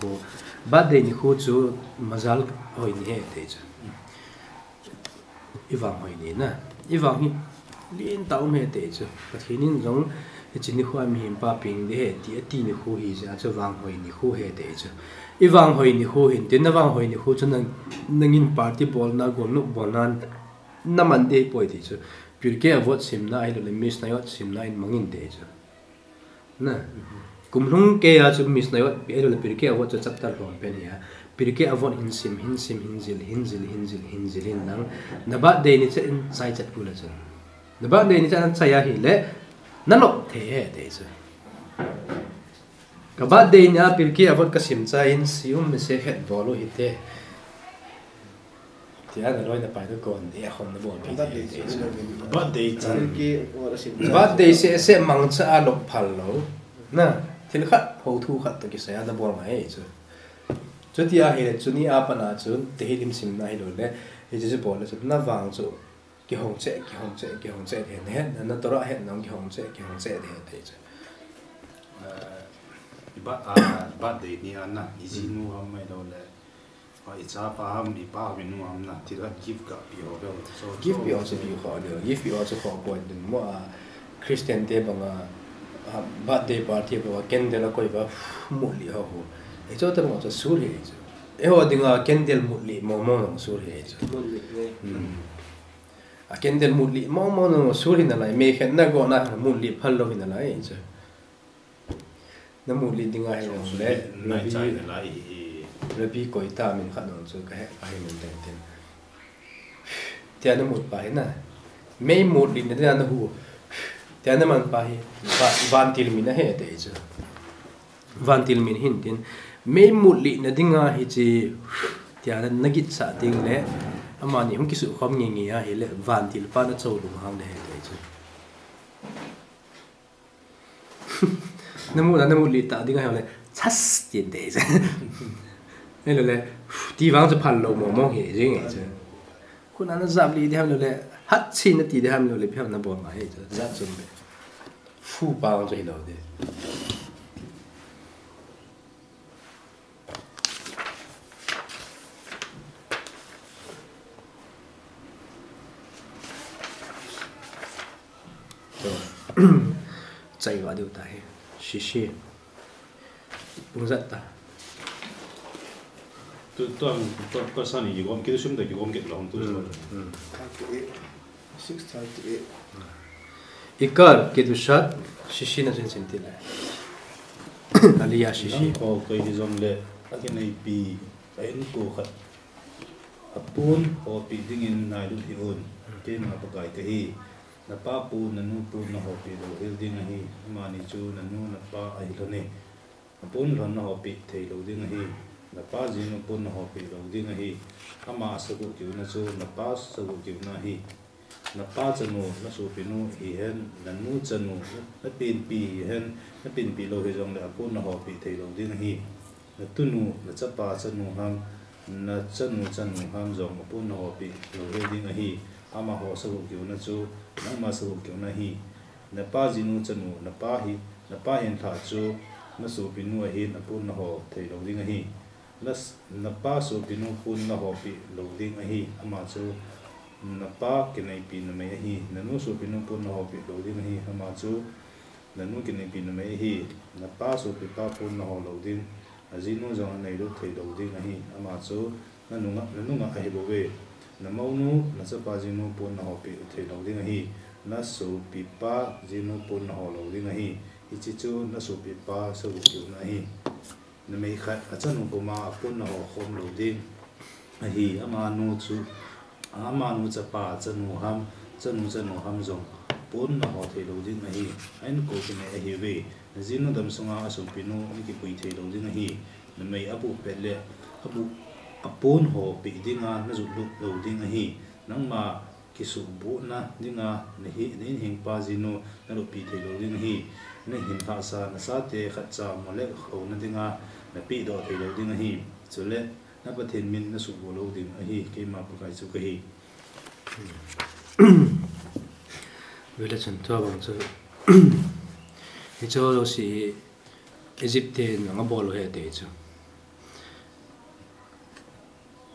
ho. Birthday nikho chu mazal hoi ni ahi ti chu. I vang hoi ni na. I vang hi lien tah um ahi ti chu. Pathen in jong hiche nikho a mihem pa peng ding ahi ti ati nikho hi jeh a chu vang hoi nikho ahi ti chu. I vang hoi nikho hin tin na vang hoi nikho chu nang, nangin party bolna golnop bolna na man ding ahi poi ti chu. Pirkei Avot simna ahilou le Mishnayot simna in mang in ti chu. Na. Kum lhung kei a chu Mishnayot, ahilou le Pirkei Avot chu chapter lhom pen ahi a. Pirkei Avot hin sim, hin sim, hin jil, hin jil, hin jil, hin jil hin lang. Na birthday ni chet in chai chet kul a chun. Na birthday ni chet in chai ahile, na lop thei ahi ti chu. Ka birthday ni a Pirkei Avot ka sim chai in Siyum Masechet bol u hite. Tia naloi napai toh kon, eh, hon nabol pi. Birthday thei chu thei. Birthday chan. Ki ora sin. Birthday seh seh mangcha a lop phal lou. Na, thil khat, hou thu khat toh kisai a nabol ngai chu. Chuti ahile, chuni a pat a chu, tehilim simna hilou le, hiche chu bol le chu, navang chu, kihong cheh, kihong cheh, kihong cheh, hen, hen, na Torah hen, nang kihong cheh, kihong cheh, hen, te chu. Eh, i ba, ah, birthday ni a na, i jinu ham mai lou le. Ah, i chapa ham, i pa ham, i nu ham na, thil khat gift kapi ho bel. So, Gift pi ho chu pi ho le, gift pi ho chu ho point din mo a Christian te banga, ah, birthday party banga candle a koi ba, mut li ho ho. Hicho te banga chu sur hi chu. Eiho dinga candle mut li mo mo nong sur hi chu. Mun ni ni. Hmm. A candle mut li mo mo nong sur hi nalai, mei khen na go na mut li phal lou hi nalai chu. Na mut li dinga hi nong le, nai chai na lai hi. Rabbi koi ta min khat nong chu ka he, ka he min teng teng. Tia na mut pa hi na. Mei mut li na dinga na hu. Tia na man pa hi. Va-, vantil min a he te chu. Vantil min hin tin. Mei mut li na dinga hi chi. Tia na, na git sa ding le. Amani hung kisu khom nge nge a hi le. Vantil pa na chou lung hang na he te chu. Na mut na, na mut li ta ding a hi le. Chas tin te chu. Hello le. Ti vang chu phal lou mo mo hi jing e chu. Khun a na jap li di ham lou le, hat chin na ti di ham lou le, phi ham na bol ngai chu, jat chun be. Fu pa chu hilou de. Chai va diu ta hi. Shishi. Pung jat ta. Tu, tu ang, tu, tu sani kigom, kitu sum ta kigom kit lou tu. Thirty-eight. Six thirty-eight. Ikar, kedushat, shishi na sin sin tile. Aliya shishi. Nang ho koi hi jong le, akinai pi, a in ko khat. Apun, ho pi dingin nai lut hi un. Keima Pakai kahi. Na pa pu, na nu pu, na ho pi lou hel ding ahi. Amani chu, na nu, na pa ahi lhon e. Apun lhon na ho pi thei lou ding ahi. Na pa jinu pun na ho pi lou ding ahi. Ama sagu kiu na chu na pa sagu kiu na ahi. Na pa chanu, na supi nu hi hen, na nu chanu, na pinpi hi hen, na pinpi lou hi jong le apun na ho pi thei lou ding ahi. Na tunu, na chapa chanu ham, na chanu chanu ham jong apun na ho pi lou hel ding ahi. Ama ho sagu kiu na chu, nangma sagu kiu na ahi. Na pa jinu chanu, na pa hi, na pa hin lha chu, na supi nu ahin apun na ho thei lou ding ahi. Na s-, na pa supi nu pun na ho pi lou ding ahi. Ama chu, na pa kinai pi na mei ahi. Na nu supi nu pun na ho pi lou ding ahi. Ama chu, na nu kinai pi na mei ahi. Na pa supi pa pun na ho lou ding. Ajinu jong anai lut thei lou ding ahi. Ama chu, na nunga, na nunga ahi bou ve. Na monu, na chapa jinu pun na ho pi thei lou ding ahi. Na supi pa jinu pun na ho lou ding ahi. Hichi chu, na supi pa sagu kiu na ahi. Na mei khat, a chanu puma apun na ho khom lou ding ahi. Ama nu chu, ama nu chapa chanu ham, chanu chanu ham jong pun na ho thei lou ding ahi. A in ko kinai ahi ve. Na jinu dam sunga a supi nu na kipui thei lou ding ahi. Na mei abu pet le, abu apun ho pi dinga na jut lut lou ding ahi. Nangma kisubuh na dinga na hi, na in hing pa jinu na lupi thei lou ding ahi. Na hin lhasa na sate khat cha mo le khou na dinga na pi doh thei lou ding ahi. Chule na Pathen min na subuh lou ding ahi. Keima Pakai chu kahi. Vele chun tua bang chu. Hicho lo si Egypt te nang abol he te chu.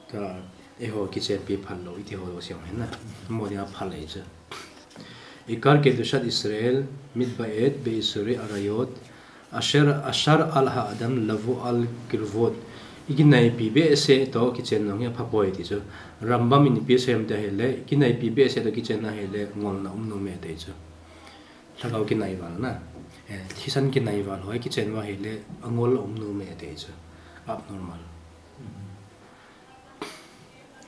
Ka, eiho kichenpi phal lou, iti ho lou siang hen na. Mo dia phal lei chu. Ikar kedushat Israel, mitba'et, be'isuri arayot, asher, ashar al ha'adam, lavo al kirvot. Ikinaipi behseh toh kichen nong hi aphapoi ti chu. Rambam in ipi asei em ti ahile, kinaipi behseh toh kichen ahile, ngolna um nom e ti chu. Lhagao kinai val na. Eh, thisan kinai val ho, kichen uva ahile, angol um nom e ti chu. Abnormal.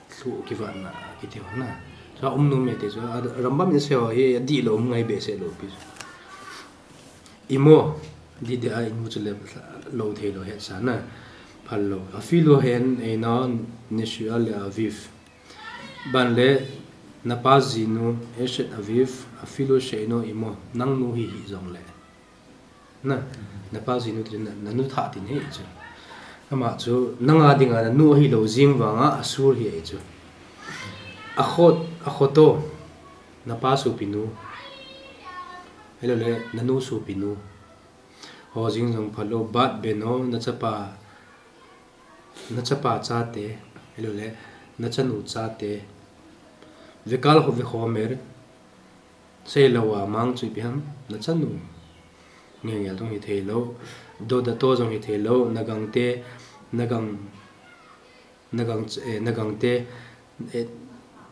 Thu kivatna kiti ho na. Chu um nom e ti chu, a, Rambam in asei ho hi, adihlou um ngai behseh lou pi. Imo, didi a imo chu le lou thei lou hetsa na. Phal lou. Afilu hen eino neshua le aviv. Ban le, napa jinu, Eshet Aviv, Afilu Sheino Imo, nang nu hi hi jong le. Na, napa jinu tin na, nanu tha tin hi chu. Ama chu, nanga dinga nanu hi lo jing vanga, asur hi chu. Akhot, akhoto, napa sopinu. Hello le, nanu sopinu. Ho jing jong phalo, bat beno, na chapa, na chapa chate, hello le, na chanu chate. Vekal ho vehomer, sei lo a mang chu ipi ham, na chanu. Ngengel jong hi thei lo, dodato jong hi thei lo, na gangte, na gang, na gang, eh, na gangte, eh,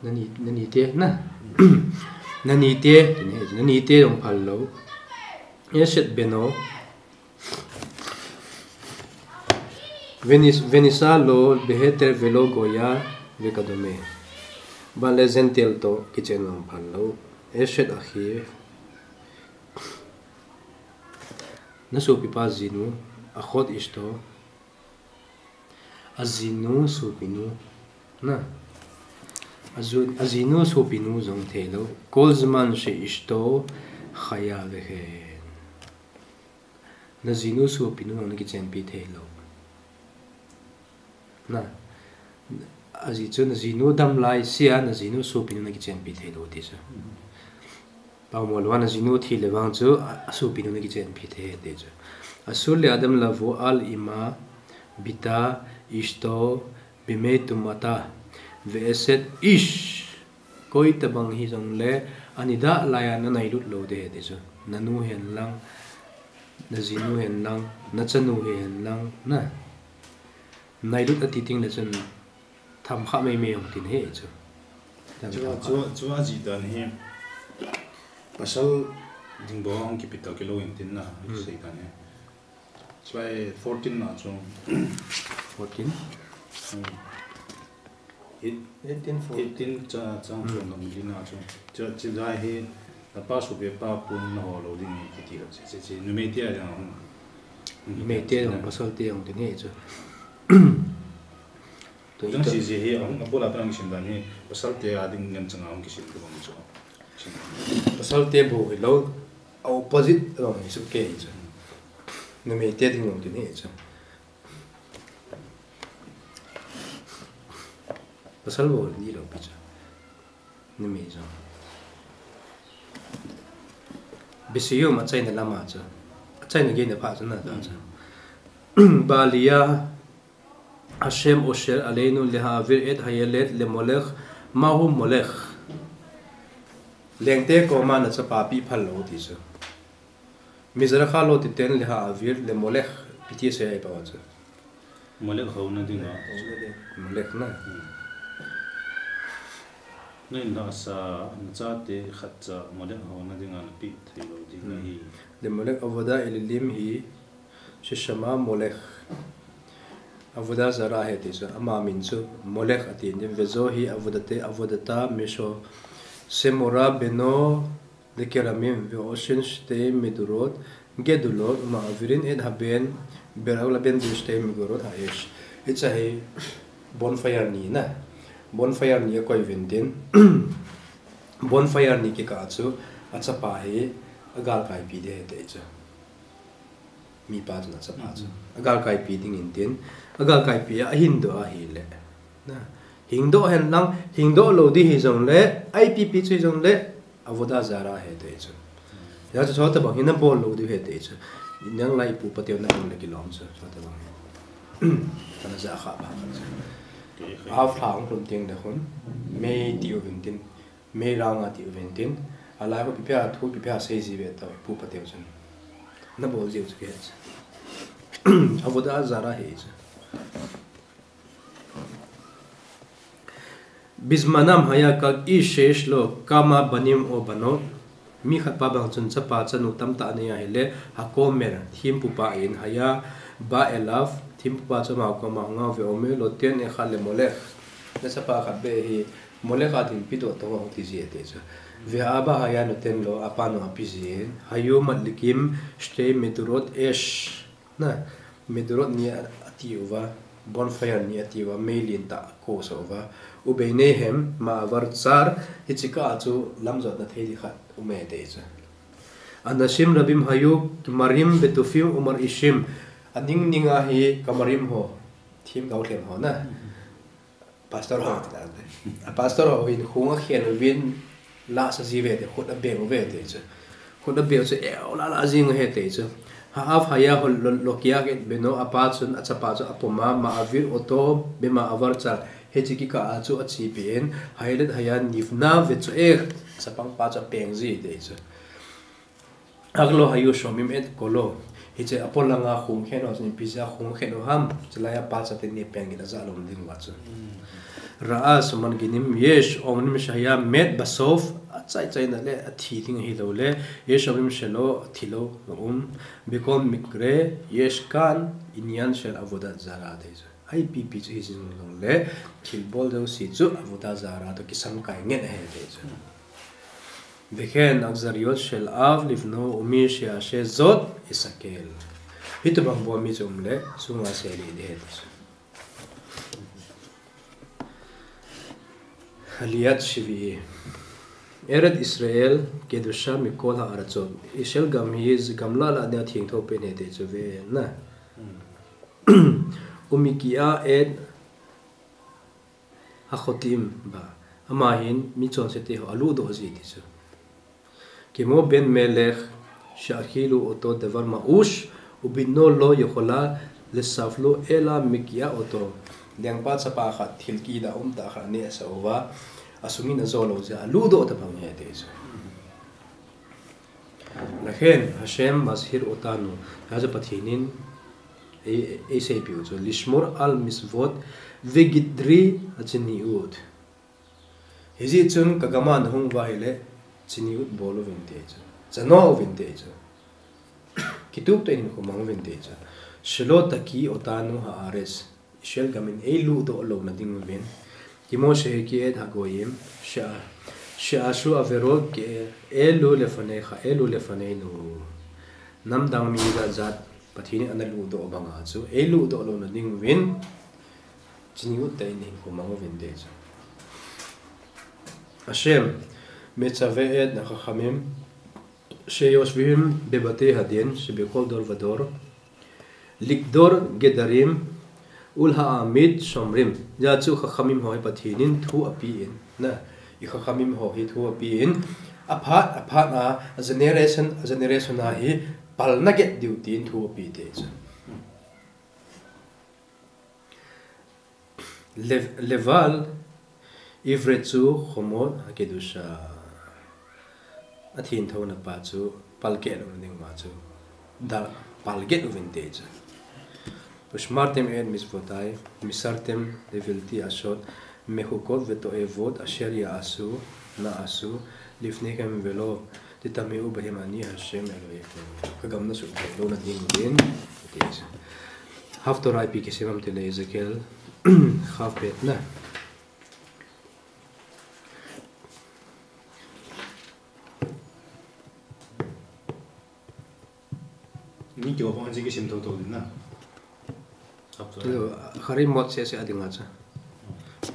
na ni, na nite, na. Na nite, na nite jong phalo. Eshet beno. Venis-, venisa lo beheter velo goya vekadome. Ban le Gentile to kichen jong phalo. Eshet Aviv. Na sopipa jinu, akhot ishto. Ajinu sopinu. Na. Aju-, ajinu sopinu jong thei lo. Kol zman she ishto chaya vehen. Na jinu sopinu jong na kichenpi thei lo. Na. Aji chu na jinu dam lai sia, na jinu sopinu na kichenpi thei lo ti chu. Pamol wan ajinu thi le vang chu, a, asopinu na kichenpi thei ti chu. Asur le adam lavo al ima, bita, ishto, bimei tumata, ve'eset ish. Koi tabang hi jong le, anida laiya na nailut lo de ti chu. Na nu hen lang, na jinu hen lang, na chanu hi hen lang, na. Nailut ati ting le chun, tham kha mei mei jong tin hi chu. Chua, chua, chua ji dan hi, pasal ding bo hong kipi ta kilo in tin na, hmm, sei dan hi. Chua fourteen na chu. Fourteen? Hmm. Eight-, eighteen fourteen. Eighteen cha, cha, hmm, chu na mi na chu. Chua, chua hi, na pa su pe pa pun na ho lo ding kiti ka. Che, che, che, numei te a ding hong. Numei te jong, pasal te jong tin hi chu. Tang si ji hi, ahung, abul a tang sim dan hi, pasal te a ding ngen chang a hung kisim tu bang chu. Pasal te bu hi lo, a opposite lo ni su ke hi chu. Numei te ding lo tin hi chu. Pasal bu ni lo pi chu. Numei jong. Bisium a chaina lama chu. A chaina gei na pha chu na ta chu. Balia, Hashem osher aleinu lehaavir et hayeled lemolech, mahu molech. Lengte koma na chapa pi phal lo ti chu. Mizracha lo titen lehaavir lemolech, piti se ai pa chu. Molech ho na dinga. Molech na. Hmm. Na in na sa, na chate khat cha Molech ho na dinga na pi thei lo ding, hmm, ahi. Lemolech avoda elilim hi, Sheshama Molech. Avodah Zarah ahi ti chu, ama min chu Molech ati in, vezo hi avodate, avodata mesho, Semora beno lekeramim, ve'oshin shtei medurot gedulot, uma'avirin et haben, berav laben shtei megorot ha'esh. Hiche hi bonfire ni na. Bonfire ni akoi uvin tin. Bonfire ni kikah chu, achapa hi agalkaipi ding ahi ti chu. Mipa chun achapa chu. Mhm. Agalkaipi ding in tin. Agalkaipi a, ahin doh ahile. Na. Hing doh hen lang, hing doh lou ding hi jong le, ipi pi chu hi jong le, Avodah Zarah ahi ti chu. Ya chu chota bang hi na bol lou ding ahi ti chu. Nang lai pu pa teu na bol le kilom chu, chota bang hi. Kana ja kha ba kha chu. Half thang kun ting de kun. Mei ti uvin tin. Mei rang a ti uvin tin, alai ho ipi a thu, ipi a sei ji ve tau, pu pa teu chun. Na bol jiu chu ke. Avodah Zarah ahi chu. Bizmanam haya kal ish sheyesh lo kama banim o banot. Mi khat pa bang chun chapa chanu tamtah anei ahile, hakomer, thempupa in, haya ba elav, thempupa chu ama koma ahung a, ve'omer lo ten echad leMolech. Na chapa khat beh hi Molech a dinpi doh tong a hung ti ji e ti chu. Ve'aba haya noten lo, apa nu api jin, hayu madlikim shtei medurot esh. Na, medurot ni a, ati uva. bonfire ni ati uva, mei lentah ko so uva. Ubeinei hem, ma'avar tsar, hiche kah a chu lamjotna thei ding khat um e ti chu. Anasim rabim hayu, kamarim betufim umar ishim. Aning ning a hi kamarim ho, themgao lhem ho na. Pastor ho ti dan te. A pastor ho hin khung a khen uvin la sa ji uve te, khut a beng uve ti chu. Khut a beng chu eu la la jing uve ti chu. Ha'av haya hol lo, lokiak et beno, apa chun, achapa chu apom a, ma'avir oto bema'avar tsar. Hiche kikah a chu achepi in, hayelet haya nivna vecho'eh, chapang pa chu apeng ji ti chu. Aglo hayu shomim et kolo. Hiche apolanga khung khen ho chun ipi jeh a khung khen u ham. Chulai a pa chate ni pen gin aja lom ding uva chu. Ra'as manginim yesh omrim shehaya met basof. Achai chaina le athi ding ahilou le. Yesh omrim shelo, athi lou um. Bikol mikre yesh kan inyan shel avodat zara ti chu. Ipi pi chu hijing jongle, thilbol jouse chu avodat zara toh kisangkai ngen ahi ti chu. Vekhen akzariot shel av livno umi sheashe zot isakel. Hitobang bol mi chu um le, sunga seli ding ahi ti chu. Aliat shivi. Eret Israel kedusha mikol ha'aratsot. Israel gam hi gamla la nia thengtho pen ahi ti chu ve na. Umikia et hachotim ba. Ama hin mi chonse te ho aludoh ji ti chu. Kimo ben melech she'achilu oto devar ma'ush, ubino lo yochola lesavlo ela mikia oto. Lengpa chapa khat thil kida um tah khat aneh sa uva, asungin ajo lou jeh a aludoh tabang ahi ti chu. Lahen Hashem mazhir otanu, hijeh a Pathen in ei, eiseipiu chu, lishmor al mitzvot vegidri hatzniut. Hijeh chun kagam a nahung uva ahile, tzniut bol uvin ti chu. Chanu uvin ti chu. Kitup tah in hinkho mang uvin ti chu. Shelo taki otanu ha'aretz. Israel gam in eiludoh louna ding uvin. Kimo sheheki et hagoyim. She'a, she'ashu averot ke'elu lefanecha, elu lefaneinu. Namdang mi jat jat Pathen in analudoh banga chu eiludoh louna ding uvin. Tzniut tah in hinkho mang uvin ti chu. Hashem metzave et hachamim sheyoshvim bebate hadin shebekol dor vador likdor gedarim ulha'amid shomrim. Hijeh chun chachamim ho hi Pathen in thu apen na. I chachamim ho hi thu apen. Aphat, aphat a, a generation, a generation a hi palna get diu tin thu ape ti chu. Lev-, leval ivret chu chomot hakedusha. Athengthona pa chu palkeh lou ding ma chu da palkeh uvin ti chu. Ushmartem et mitzvotai, misartem levilti asot, mechukot veto'evot asher ya'asu, na'asu, lifnechem velo, Titami'u bahem ani Hashem Eloheichem. Kagam nasuh louna ding uvin. Haftorah ipi kisim ham tile Ezekiel, Chaf bet na. Ni kio pang ji kisim thotho ding na. Haftorah. Hello, Acharei Mot sese a dinga cha.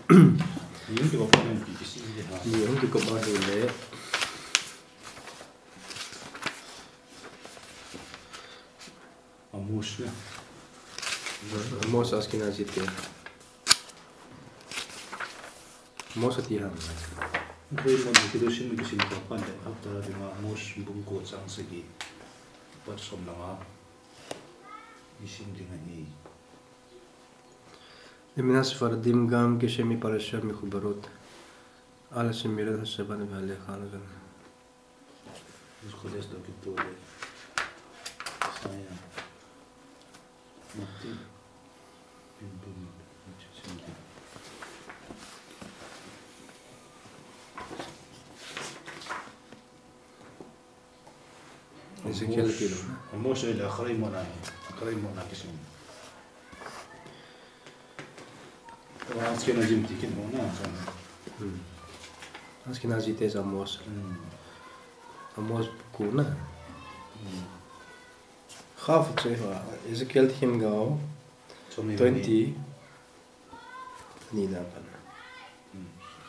Ni kio pang ji kisim ding ha. Ni hung kiko pang hile. Amos na. Amos Ashkenazi te. Amos ati ham. Acharei Mot ni kisim kisim pa pan de Haftorah dinga Amos bung ko chang sagi. Pat som langa. Isim ding ahi. Lemina Sefaradim gam kishem mi parashat mechubarot. Al shemirat hashabbat ve'al echad. Los kodesh lo kito le. Saya. Mati. Pim pim. Ezekiel kilo. Amos le Acharei Mot na. Acharei Mot na kisim. Ashkenazim tikin ho na. Hmm. Ashkenazi te Amos. Hmm. Amos ku na. Hmm. Chaf choi ho. Ezekiel thim gao. Twenty. Nina pana.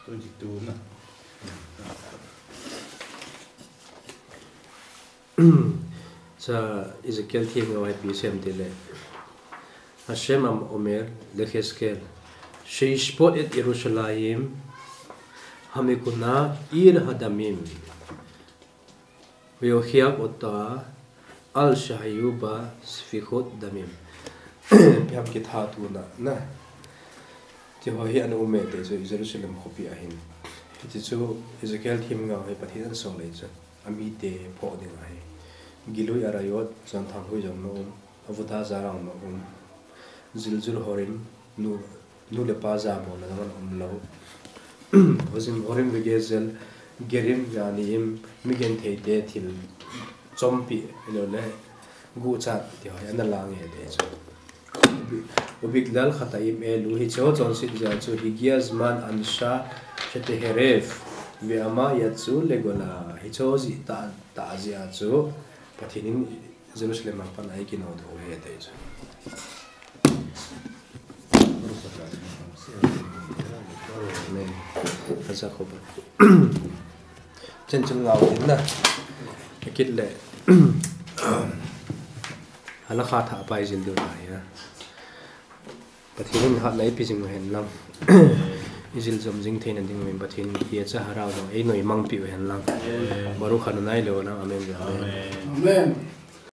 Twenty-two na. Cha Ezekiel thim ngau hai pi sem ti le. Hashem am omer le Hezkel. Sheispot et Yerushalayim hamikuna ir hadamim. Veohiak ota al shahayuba sfikhot damim. Piam kitha tu na na. Ti ho hi an ume te chu Jerusalem khopi ahin. Ti chu Ezekiel thim ngau hai Pathian an song lei chu. Amite pho ding ahi. Gilui arayot, zan thang hui zong na um. Avuta zarang na um. Zilzul horim, nu nu le pa za mo na zong an um lo. Hozim horim vegezel, gerim ve aniim, migen theite thil chompi lo le guchat ti hoi ana lang e te chu. Ubik lal khata im e lu hi cho chon sit ja chu hi gias man an sha shete heref ve ama ya chu le gola hi cho zi ta ta zia chu Pathian in Jerusalem a pan ai kino do he te chu. Amen. Aza khoba. Chen chen ngau din na. Akit le. Halakha tha pai zil do na ya. Pathian in hat nai pi jing hen lang. Izil zom jing theina ding min Pathian in kia cha harau dong ei noi mang pi hen lang. Baruch Adonai leona. Amen. Amen. Amen.